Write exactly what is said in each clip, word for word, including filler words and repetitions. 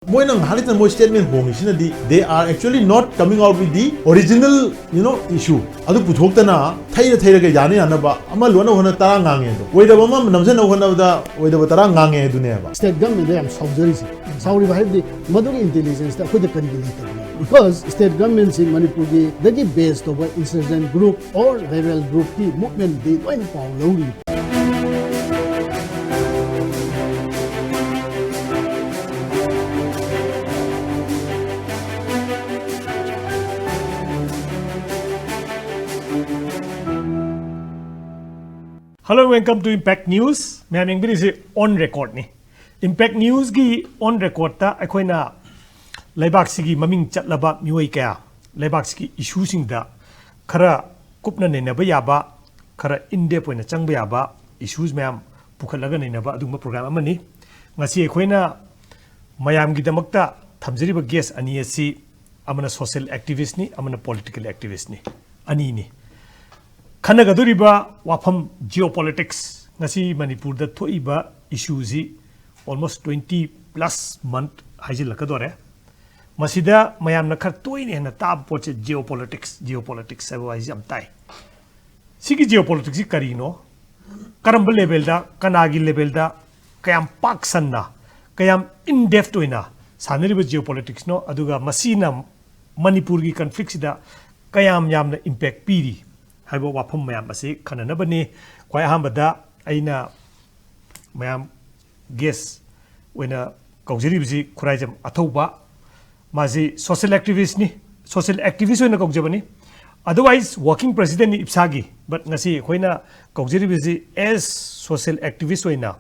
ꯃꯣꯏꯅ ꯉꯥꯏꯍꯥꯛ ꯂꯩꯇꯅ ꯃꯣꯏ statement ꯍꯣꯡꯉꯤꯁꯤꯅꯗꯤ they are actually not coming out with the original, you know, issue. ꯑꯗꯨ ꯄꯨꯊꯣꯛꯇꯅ ꯊꯩꯔ ꯊꯩꯔꯒ ꯌꯥꯅ ꯌꯥꯅꯕ ꯑꯃ ꯂꯣꯟꯅ ꯍꯣꯠꯅ ꯇꯔꯥ ꯉꯥꯡꯉꯦ ꯑꯗꯣ, ꯑꯣꯏꯗꯕ ꯑꯃ ꯅꯝꯖꯅꯕ ꯍꯣꯠꯅꯕꯗ ꯑꯣꯏꯗꯕ ꯇꯔꯥ ꯉꯥꯡꯉꯦ ꯑꯗꯨꯅꯦꯕ. State government ꯗ ꯌꯥꯝ ꯁꯥꯎꯖꯔꯤꯁꯦ꯫ ꯁꯥꯎꯔꯤꯕ ꯍꯥꯏꯕꯗꯤ ꯃꯗꯨꯒꯤ intelligence ꯇ ꯑꯩꯈꯣꯏꯗ ꯀꯔꯤꯒꯤ ꯂꯩꯇꯕꯅꯣ? Because state government ꯁꯤ ꯃꯅꯤꯄꯨꯔꯒꯤꯗꯒꯤ base ꯇꯧꯕ insurgent group or rebel group ꯀꯤ movement ꯗꯤ ꯂꯣꯏꯅ ꯄꯥꯎ ꯂꯧꯔꯤ꯫ Hello, welcome to Impact News. ꯃꯌꯥꯝ ꯌꯦꯡꯕꯤꯔꯤꯁꯤ On Record ꯅꯤ꯫ Impact News ꯀꯤ On Record ꯇ ꯑꯩꯈꯣꯏꯅ ꯂꯩꯕꯥꯛꯁꯤꯒꯤ ꯃꯃꯤꯡ ꯆꯠꯂꯕ ꯃꯤꯑꯣꯏ ꯀꯌꯥ, ꯂꯩꯕꯥꯛꯁꯤꯒꯤ issue ꯁꯤꯡꯗ ꯈꯔ ꯀꯨꯞꯅ ꯅꯩꯅꯕ ꯌꯥꯕ, ꯈꯔ in depth ꯑꯣꯏꯅ ꯆꯪꯕ ꯌꯥꯕ issues ꯃꯌꯥꯝ ꯄꯨꯈꯠꯂꯒ ꯅꯩꯅꯕ ꯑꯗꯨꯒꯨꯝꯕ program ꯑꯃꯅꯤ꯫ ꯉꯁꯤ ꯑꯩꯈꯣꯏꯅ ꯃꯌꯥꯝꯒꯤꯗꯃꯛꯇ ꯊꯝꯖꯔꯤꯕ guest ꯑꯅꯤ ꯑꯁꯤ ꯑꯃꯅ social activist ꯅꯤ, ꯑꯃꯅ political activist ꯅꯤ, ꯑꯅꯤꯅꯤ꯫ ꯈꯟꯅꯒꯗꯧꯔꯤꯕ ꯋꯥꯐꯝ geopolitics, ꯉꯁꯤ ꯃꯅꯤꯄꯨꯔꯗ ꯊꯣꯛꯏꯕ issue ꯁꯤ almost twenty plus month ꯍꯥꯏꯖꯤꯜꯂꯛꯀꯗꯣꯔꯦ꯫ ꯃꯁꯤꯗ ꯃꯌꯥꯝꯅ ꯈꯔ ꯇꯣꯏꯅ ꯍꯦꯟꯅ ꯇꯥꯕ ꯄꯣꯠꯁꯦ geopolitics, geopolitics ꯍꯥꯏꯕ ꯋꯥꯍꯩꯁꯤ ꯌꯥꯝ ꯇꯥꯏ꯫ ꯁꯤꯒꯤ geopolitics ꯁꯤ ꯀꯔꯤꯅꯣ? ꯀꯔꯝꯕ level ꯗ, ꯀꯅꯥꯒꯤ level ꯗ, ꯀꯌꯥꯝ ꯄꯥꯛ ꯁꯟꯅ, ꯀꯌꯥꯝ in depth ꯑꯣꯏꯅ ꯁꯥꯟꯅꯔꯤꯕ geopolitics ꯅꯣ? ꯑꯗꯨꯒ ꯃꯁꯤꯅ ꯃꯅꯤꯄꯨꯔꯒꯤ conflict ꯁꯤꯗ ꯀꯌꯥꯝ ꯌꯥꯝꯅ impact ꯄꯤꯔꯤ ꯍꯥꯏꯕ ꯋꯥꯐꯝ ꯃꯌꯥꯝ ꯑꯁꯤ ꯈꯟꯅꯅꯕꯅꯤ꯫ ꯈ꯭ꯋꯥꯏ ꯑꯍꯥꯟꯕꯗ ꯑꯩꯅ ꯃꯌꯥꯝ guest ꯑꯣꯏꯅ ꯀꯧꯖꯔꯤꯕꯁꯤ ꯈꯨꯔꯥꯏꯖꯝ ꯑꯊꯧꯕ, ꯃꯥꯁꯤ social activist ꯅꯤ, social activist ꯑꯣꯏꯅ ꯀꯧꯖꯕꯅꯤ꯫ Otherwise working president ꯅꯤ ꯏꯞꯁꯥꯒꯤ, but ꯉꯁꯤ ꯑꯩꯈꯣꯏꯅ ꯀꯧꯖꯔꯤꯕꯁꯤ as social activist ꯑꯣꯏꯅ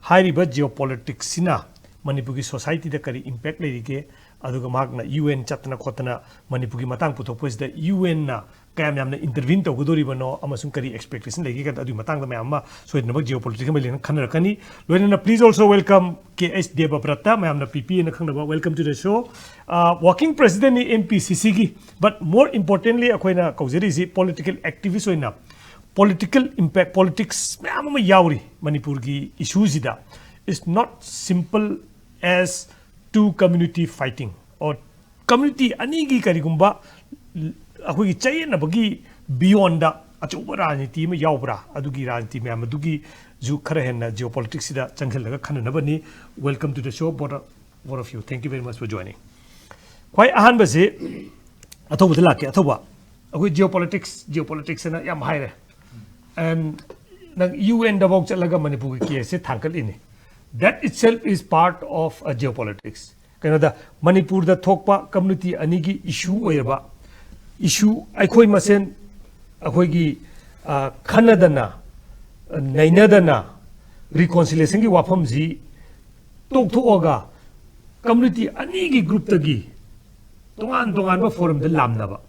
ꯍꯥꯏꯔꯤꯕ geopolitics ꯁꯤꯅ ꯃꯅꯤꯄꯨꯔꯒꯤ society ꯗ ꯀꯔꯤ impact ꯂꯩꯔꯤꯒꯦ, ꯑꯗꯨꯒ ꯃꯍꯥꯛꯅ U N ꯆꯠꯇꯅ ꯈꯣꯠꯇꯅ ꯃꯅꯤꯄꯨꯔꯒꯤ ꯃꯇꯥꯡ ꯄꯨꯊꯣꯛꯄꯁꯤꯗ U N ꯅ ꯀꯌꯥꯝ ꯌꯥꯝꯅ intervene ꯇꯧꯒꯗꯧꯔꯤꯕꯅꯣ ꯑꯃꯁꯨꯡ ꯀꯔꯤ expectation ꯂꯩꯒꯦ ꯀꯥꯏꯅ ꯑꯗꯨꯒꯤ ꯃꯇꯥꯡꯗ ꯃꯌꯥꯝ ꯑꯃ ꯁꯣꯏꯗꯅꯃꯛ geopolitics ꯀꯤ ꯃꯔꯤ ꯂꯩꯅꯅ ꯈꯟꯅꯔꯛꯀꯅꯤ꯫ ꯂꯣꯏꯅꯅ please also welcome K H ꯗꯦꯕꯕ꯭ꯔꯠꯇ, ꯃꯌꯥꯝꯅ P P ꯍꯥꯏꯅ ꯈꯪꯅꯕ, welcome to the show꯫ ꯑ, working president ꯅꯤ M P C C ꯒꯤ, but more importantly ꯑꯩꯈꯣꯏꯅ ꯀꯧꯖꯔꯤꯁꯤ political activist ꯑꯣꯏꯅ political impact, politics ꯃꯌꯥꯝ ꯑꯃ ꯌꯥꯎꯔꯤ ꯃꯅꯤꯄꯨꯔꯒꯤ issue ꯁꯤꯗ꯫ It's not simple as Two community fighting or community ꯑꯅꯤꯒꯤ ꯀꯔꯤꯒꯨꯝꯕ ꯑꯩꯈꯣꯏꯒꯤ ꯆꯌꯦꯠꯅꯕꯒꯤ beyond ꯑꯆꯧꯕ ꯔꯥꯖꯅꯤꯇꯤ ꯑꯃ ꯌꯥꯎꯕ꯭ꯔꯥ? ꯑꯗꯨꯒꯤ ꯔꯥꯖꯅꯤꯇꯤ ꯃꯌꯥꯝ ꯑꯗꯨꯒꯤꯁꯨ ꯈꯔ ꯍꯦꯟꯅ geopolitics ꯁꯤꯗ ꯆꯪꯁꯤꯜꯂꯒ ꯈꯟꯅꯅꯕꯅꯤ꯫ Welcome to the show, both of, both of you. Thank you very much for joining. ꯈ꯭ꯋꯥꯏ ꯑꯍꯥꯟꯕꯁꯤ ꯑꯊꯧꯕꯗ ꯂꯥꯛꯀꯦ꯫ ꯑꯊꯧꯕ, ꯑꯩꯈꯣꯏ geopolitics, geopolitics ꯍꯥꯏꯅ ꯌꯥꯝ ꯍꯥꯏꯔꯦ꯫ And ꯅꯪ UN ꯗꯐꯥꯎ ꯆꯠꯂꯒ ꯃꯅꯤꯄꯨꯔꯒꯤ case say ꯊꯥꯡꯒꯠꯂꯤꯅꯤ꯫ That itself is part of a geopolitics. ꯀꯩꯅꯣꯗ, ꯃꯅꯤꯄꯨꯔꯗ ꯊꯣꯛꯄ community ꯑꯅꯤꯒꯤ issue ꯑꯣꯏꯔꯕ issue, ꯑꯩꯈꯣꯏ ꯃꯁꯦꯟ ꯑꯩꯈꯣꯏꯒꯤ, ꯑ, ꯈꯟꯅꯗꯅ, ꯅꯩꯅꯗꯅ reconciliation ꯒꯤ ꯋꯥꯐꯝꯁꯤ ꯇꯣꯛꯊꯣꯛꯑꯒ community ꯑꯅꯤꯒꯤ group ꯇꯒꯤ ꯇꯣꯉꯥꯟ ꯇꯣꯉꯥꯟꯕ forum ꯗ ꯂꯥꯝꯅꯕ꯫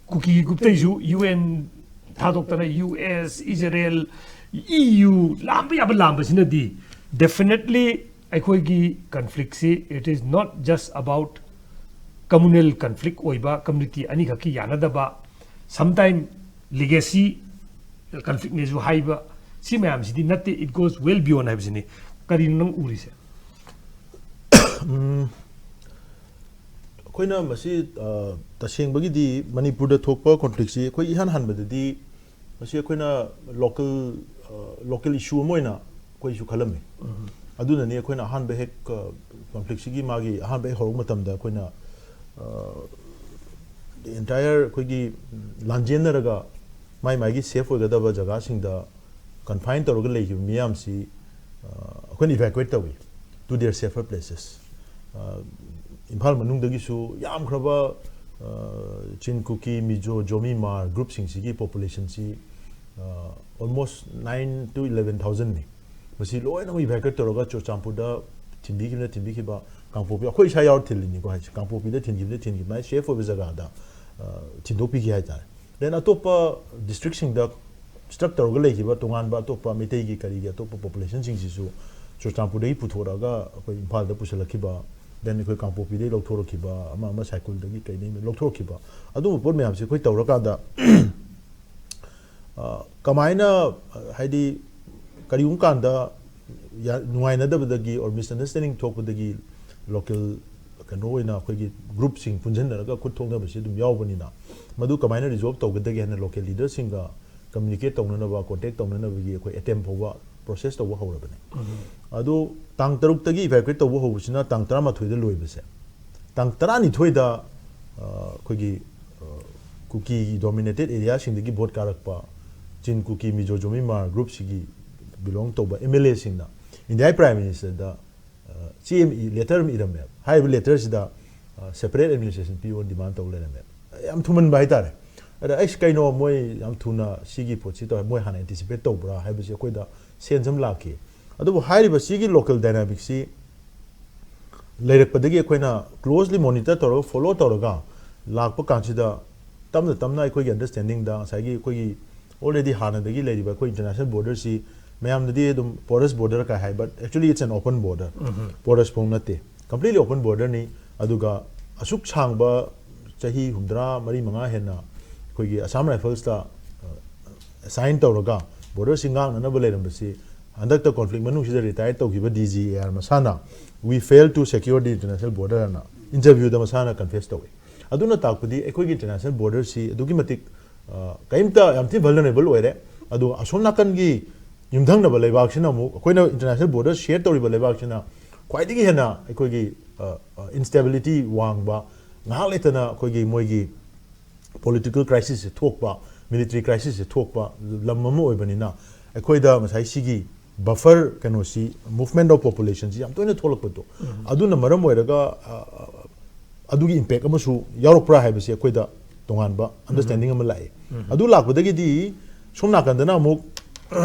ꯀꯨꯀꯤꯒꯤ group ꯇꯩꯁꯨ UN ꯊꯥꯗꯣꯛꯇꯅ US, Israel, EU ꯂꯥꯝꯕ ꯌꯥꯕ ꯂꯥꯝꯕꯁꯤꯅꯗꯤ definitely ꯑꯩꯈꯣꯏꯒꯤ conflict ꯁꯤ, it is not just about communal conflict ꯑꯣꯏꯕ, community ꯑꯅꯤꯈꯛꯀꯤ ꯌꯥꯅꯗꯕ, sometime legacy conflict ꯅꯦꯁꯨ ꯍꯥꯏꯕ, ꯁꯤ ꯃꯌꯥꯝꯁꯤꯗꯤ ꯅꯠꯇꯦ, it goes well beyond ꯍꯥꯏꯕꯁꯤꯅꯤ꯫ ꯀꯔꯤꯅꯣ ꯅꯪ ꯎꯔꯤꯁꯦ? ꯎꯝ, ꯑꯩꯈꯣꯏꯅ ꯃꯁꯤ, ꯑ, ꯇꯁꯦꯡꯕꯒꯤꯗꯤ ꯃꯅꯤꯄꯨꯔꯗ ꯊꯣꯛꯄ conflict ꯁꯤ ꯑꯩꯈꯣꯏ ꯏꯍꯥꯟ ꯍꯥꯟꯕꯗꯗꯤ ꯃꯁꯤ ꯑꯩꯈꯣꯏꯅ local, ꯑ, local issue ꯑꯃ ꯑꯣꯏꯅ ꯑꯩꯈꯣꯏꯁꯨ ꯈꯜꯂꯝꯃꯤ꯫ ꯑꯗꯨꯅꯅꯤ ꯑꯩꯈꯣꯏꯅ ꯑꯍꯥꯟꯕ ꯍꯦꯛ, ꯑ, conflict ꯁꯤꯒꯤ ꯃꯥꯒꯤ ꯑꯍꯥꯟꯕ ꯍꯦꯛ ꯍꯧꯔꯛꯄ ꯃꯇꯝꯗ ꯑꯩꯈꯣꯏꯅ, ꯑ, entire ꯑꯩꯈꯣꯏꯒꯤ ꯂꯥꯟꯖꯦꯟꯅꯔꯒ ꯃꯥꯏ ꯃꯥꯏꯒꯤ safe ꯑꯣꯏꯒꯗꯕ ꯖꯒꯥꯁꯤꯡꯗ confine ꯇꯧꯔꯒ ꯂꯩꯈꯤꯕ ꯃꯤꯌꯥꯝꯁꯤ, ꯑ, ꯑꯩꯈꯣꯏꯅ evacuate ꯇꯧꯏ to their safer places꯫ ꯑ, ꯏꯝꯐꯥꯜ ꯃꯅꯨꯡꯗꯒꯤꯁꯨ ꯌꯥꯝꯈ꯭ꯔꯕ, ꯑ, ꯆꯤꯟ, ꯀꯨꯀꯤ, ꯃꯤꯖꯣ, ꯖꯣꯃꯤ, ꯃꯥꯔ group ꯁꯤꯡꯁꯤꯒꯤ population ꯁꯤ, ꯑ, almost nine to eleven thousand ꯅꯤ꯫ ꯃꯁꯤ ꯂꯣꯏꯅꯃꯛ evacuate ꯇꯧꯔꯒ ꯆꯨꯔꯆꯥꯟꯄꯨꯔꯗ ꯊꯤꯟꯕꯤꯈꯤꯕꯅ ꯊꯤꯟꯕꯤꯈꯤꯕ, ꯀꯥꯡꯄꯣꯛꯄꯤ, ꯑꯩꯈꯣꯏ ꯏꯁꯥ ꯌꯥꯎꯔ ꯊꯤꯜꯂꯤꯅꯤꯀꯣ ꯍꯥꯏꯁꯦ, ꯀꯥꯡꯄꯣꯛꯄꯤꯗ ꯊꯤꯟꯈꯤꯕꯅ ꯊꯤꯟꯈꯤꯕ, ꯃꯥꯏ safe ꯑꯣꯏꯕ ꯖꯒꯥꯗ, ꯑ, ꯊꯤꯟꯗꯣꯛꯄꯤꯈꯤ ꯍꯥꯏꯇꯥꯔꯦ꯫ Then ꯑꯇꯣꯞꯄ district ꯁꯤꯡꯗ stuck ꯇꯧꯔꯒ ꯂꯩꯈꯤꯕ ꯇꯣꯉꯥꯟꯕ ꯑꯇꯣꯞꯄ ꯃꯩꯇꯩꯒꯤ ꯀꯔꯤꯒꯤ ꯑꯇꯣꯞꯄ population ꯁꯤꯡꯁꯤꯁꯨ ꯆꯨꯔꯆꯥꯟꯄꯨꯔꯗꯒꯤ ꯄꯨꯊꯣꯔꯛꯑꯒ ꯑꯩꯈꯣꯏ ꯏꯝꯐꯥꯜꯗ ꯄꯨꯁꯤꯜꯂꯛꯈꯤꯕ, then ꯑꯩꯈꯣꯏ ꯀꯥꯡꯄꯣꯛꯄꯤꯗꯒꯤ ꯂꯧꯊꯣꯔꯛꯈꯤꯕ, ꯑꯃ ꯑꯃ ꯁꯥꯏꯀꯨꯜꯗꯒꯤ ꯀꯩꯗꯒꯤ ꯂꯧꯊꯣꯔꯛꯈꯤꯕ, ꯑꯗꯨꯒꯨꯝꯕ ꯄꯣꯠ ꯃꯌꯥꯝꯁꯦ ꯑꯩꯈꯣꯏ ꯇꯧꯔꯀꯥꯟꯗ, ꯑ, ꯀꯃꯥꯏꯅ, ꯑ, ꯍꯥꯏꯗꯤ ꯀꯔꯤꯒꯨꯝꯕ ꯀꯥꯟꯗ ꯌꯥ-, ꯅꯨꯡꯉꯥꯏꯅꯗꯕꯗꯒꯤ or misunderstanding ꯊꯣꯛꯄꯗꯒꯤ ꯂꯣꯀꯦꯜ ꯀꯩꯅꯣ ꯑꯣꯏꯅ ꯑꯩꯈꯣꯏꯒꯤ ꯒ꯭ꯔꯨꯞꯁꯤꯡ ꯄꯨꯟꯁꯤꯟꯅꯔꯒ ꯈꯨꯠ ꯊꯣꯛꯅꯕꯁꯤ ꯑꯗꯨꯝ ꯌꯥꯎꯕꯅꯤꯅ, ꯃꯗꯨ ꯀꯃꯥꯏꯅ ꯔꯤꯖꯣꯜꯕ ꯇꯧꯒꯗꯒꯦ ꯍꯥꯏꯅ ꯂꯣꯀꯦꯜ ꯂꯤꯗꯔꯁꯤꯡꯒ ꯀꯝꯃ꯭ꯌꯨꯅꯤꯀꯦꯠ ꯇꯧꯅꯅꯕ, ꯀꯣꯟꯇꯦꯛ ꯇꯧꯅꯅꯕꯒꯤ ꯑꯩꯈꯣꯏ ꯑꯦꯇꯦꯝ ꯐꯥꯎꯕ ꯄ꯭ꯔꯣꯁꯦꯁ ꯇꯧꯕ ꯍꯧꯔꯕꯅꯦ꯫ ꯑꯗꯨ ꯇꯥꯡ ꯇꯔꯨꯛꯇꯒꯤ ꯏꯚꯥꯀ꯭ꯌꯨꯑꯦꯠ ꯇꯧꯕ ꯍꯧꯕꯁꯤꯅ ꯇꯥꯡ ꯇꯔꯥꯃꯥꯊꯣꯏꯗ ꯂꯣꯏꯕꯁꯦ, ꯇꯥꯡ ꯇꯔꯥꯅꯤꯊꯣꯏꯗ ꯑ, ꯑꯩꯈꯣꯏꯒꯤ ꯑ, ꯀꯨꯀꯤ ꯗꯣꯃꯤꯅꯦꯇꯦꯠ ꯑꯦꯔꯤꯌꯥꯁꯤꯡꯗꯒꯤ ꯚꯣꯠ ꯀꯥꯔꯛꯄ ꯆꯤꯟ, ꯀꯨꯀꯤ, ꯃꯤꯖꯣ, ꯖꯣꯃꯤꯃꯥꯔ ꯒ꯭ꯔꯨꯞꯁꯤꯒꯤ ꯕꯤꯂꯣꯡ ꯇꯧꯕ ꯑꯦꯝ ꯑꯦꯜ ꯑꯦꯁꯤꯡꯅ ꯏꯟꯗꯤꯌꯥꯒꯤ ꯄ꯭ꯔꯥꯏꯝ ꯃꯤꯅꯤꯁꯇꯔꯗ, ꯑ, ꯆꯦ ꯑꯃ ꯏ-, ꯂꯦꯇꯔ ꯑꯃ ꯏꯔꯝꯃꯦꯕ꯫ ꯍꯥꯏꯔꯤꯕ ꯂꯦꯇꯔꯁꯤꯗ, ꯑ, ꯁꯦꯄꯔꯦꯠ ꯑꯦꯗꯃꯤꯅꯤꯁꯇ꯭ꯔꯦꯁꯟ ꯄꯤꯌꯣꯅ ꯗꯤꯃꯥꯟ ꯇꯧ ꯂꯩꯔꯝꯃꯦꯕ꯫ ꯌꯥꯝ ꯊꯨꯃꯟꯕ ꯍꯥꯏꯇꯥꯔꯦ꯫ ꯑꯗ ꯑꯩꯁ, ꯀꯩꯅꯣ ꯃꯣꯏ ꯌꯥꯝ ꯊꯨꯅ ꯁꯤꯒꯤ ꯄꯣꯠꯁꯤ ꯇꯧꯔꯦ, ꯃꯣꯏ ꯍꯥꯟꯅ ꯑꯦꯟꯇꯤꯁꯤꯄꯦꯠ ꯇꯧꯕ꯭ꯔꯥ ꯍꯥꯏꯕꯁꯤ ꯑꯩꯈꯣꯏꯗ ꯁꯦꯟꯁ ꯑꯃ ꯂꯥꯛꯈꯤ꯫ ꯑꯗꯨꯕꯨ ꯍꯥꯏꯔꯤꯕ ꯁꯤꯒꯤ ꯂꯣꯀꯦꯜ ꯗꯥꯏꯅꯥꯃꯤꯛꯁꯤ ꯂꯩꯔꯛꯄꯗꯒꯤ ꯑꯩꯈꯣꯏꯅ ꯀ꯭ꯂꯣꯖꯂꯤ ꯃꯣꯅꯤꯇꯔ ꯇꯧꯔꯒ, ꯐꯣꯂꯣ ꯇꯧꯔꯒ ꯂꯥꯛꯄ ꯀꯥꯟꯁꯤꯗ, ꯇꯞꯅ ꯇꯞꯅ ꯑꯩꯈꯣꯏꯒꯤ ꯑꯟꯗꯔꯁ꯭ꯇꯦꯟꯗꯤꯡꯗ ꯉꯁꯥꯏꯒꯤ ꯑꯩꯈꯣꯏꯒꯤ ꯑꯣꯜꯔꯦꯗꯤ ꯍꯥꯟꯅꯗꯒꯤ ꯂꯩꯔꯤꯕ ꯑꯩꯈꯣꯏ ꯏꯟꯇꯔꯅꯦꯁꯅꯦꯜ ꯕꯣꯔꯗꯔꯁꯤ ꯃꯌꯥꯝꯅꯗꯤ ꯑꯗꯨꯝ ꯄꯣꯔꯁ ꯕꯣꯔꯗꯔ ꯀꯥꯏ ꯍꯥꯏ, but actually it's an open border꯫ Pores ꯐꯥꯎ ꯅꯠꯇꯦ, ꯀꯝꯄ꯭ꯂꯤꯠꯂꯤ ꯑꯣꯄꯟ ꯕꯣꯔꯗꯔꯅꯤ꯫ ꯑꯗꯨꯒ ꯑꯁꯨꯛ ꯁꯥꯡꯕ ꯆꯍꯤ ꯍꯨꯝꯗ꯭ꯔꯥ ꯃꯔꯤ ꯃꯉꯥ ꯍꯦꯟꯅ ꯑꯩꯈꯣꯏꯒꯤ ꯑꯁꯥꯝ ꯔꯥꯏꯐꯜꯁꯇ ꯑꯦꯁꯥꯏꯟ ꯇꯧꯔꯒ ꯕꯣꯔꯗꯔꯁꯤ ꯉꯥꯛꯅꯅꯕ ꯂꯩꯔꯝꯕꯁꯤ ꯍꯟꯗꯛꯇ ꯀꯣꯟꯐ꯭ꯂꯤꯛ ꯃꯅꯨꯡꯁꯤꯗ ꯔꯤꯇꯥꯌꯔ ꯇꯧꯈꯤꯕ ꯗꯤ ꯖꯤ ꯑꯦ ꯑꯥꯔ ꯃꯁꯥꯅ "We fail to secure the international border" ꯍꯥꯏꯅ ꯏꯟꯇꯔꯚ꯭ꯌꯨꯗ ꯃꯁꯥꯅ ꯀꯟꯐꯦꯁ ꯇꯧꯏ꯫ ꯑꯗꯨꯅ ꯇꯥꯛꯄꯗꯤ ꯑꯩꯈꯣꯏꯒꯤ ꯏꯟꯇꯔꯅꯦꯁꯅꯦꯜ ꯕꯣꯔꯗꯔꯁꯤ ꯑꯗꯨꯛꯀꯤ ꯃꯇꯤꯛ, ꯑ, ꯀꯔꯤꯝꯇ, ꯌꯥꯝ ꯊꯤ ꯚꯜꯅꯔꯦꯕꯜ ꯑꯣꯏꯔꯦ꯫ ꯑꯗꯣ ꯑꯁꯣꯝ ꯅꯥꯀꯟꯒꯤ ꯌꯨꯝꯊꯪꯅꯕ ꯂꯩꯕꯥꯛꯁꯤꯅ ꯑꯃꯨꯛ, ꯑꯩꯈꯣꯏꯅ ꯏꯟꯇꯔꯅꯦꯁꯅꯦꯜ ꯕꯣꯔꯗꯔ ꯁꯤꯌꯔ ꯇꯧꯔꯤꯕ ꯂꯩꯕꯥꯛꯁꯤꯅ ꯈ꯭ꯋꯥꯏꯗꯒꯤ ꯍꯦꯟꯅ ꯑꯩꯈꯣꯏꯒꯤ, ꯑ, ꯑ, ꯏꯟꯁꯇꯦꯕꯤꯂꯤꯇꯤ ꯋꯥꯡꯕ, ꯉꯥꯏꯍꯥꯛ ꯂꯩꯇꯅ ꯑꯩꯈꯣꯏꯒꯤ ꯃꯣꯏꯒꯤ ꯄꯣꯂꯤꯇꯤꯀꯦꯜ ꯀ꯭ꯔꯥꯏꯁꯤꯁꯁꯦ ꯊꯣꯛꯄ, ꯃꯤꯂꯤꯇꯔꯤ ꯀ꯭ꯔꯥꯏꯁꯤꯁꯁꯦ ꯊꯣꯛꯄ ꯂꯝ ꯑꯃ ꯑꯣꯏꯕꯅꯤꯅ, ꯑꯩꯈꯣꯏꯗ ꯉꯁꯥꯏ ꯁꯤꯒꯤ ꯕꯐꯔ ꯀꯩꯅꯣꯁꯤ, movement of populationꯁꯤ ꯌꯥꯝ ꯇꯣꯏꯅ ꯊꯣꯛꯂꯛꯄꯗꯣ, ꯑꯗꯨꯅ ꯃꯔꯝ ꯑꯣꯏꯔꯒ, ꯑ, ꯑ, ꯑꯗꯨꯒꯤ ꯏꯝꯄꯦꯛ ꯑꯃꯁꯨ ꯌꯥꯎꯔꯛꯄ꯭ꯔꯥ ꯍꯥꯏꯕꯁꯤ ꯑꯩꯈꯣꯏꯗ ꯇꯣꯉꯥꯟꯕ ꯑꯟꯗꯔꯁ꯭ꯇꯦꯟꯗꯤꯡ ꯑꯃ ꯂꯥꯛꯏ꯫ ꯑꯗꯨ ꯂꯥꯛꯄꯗꯒꯤꯗꯤ ꯁꯣꯝ ꯅꯥꯀꯟꯗꯅ ꯑꯃꯨꯛ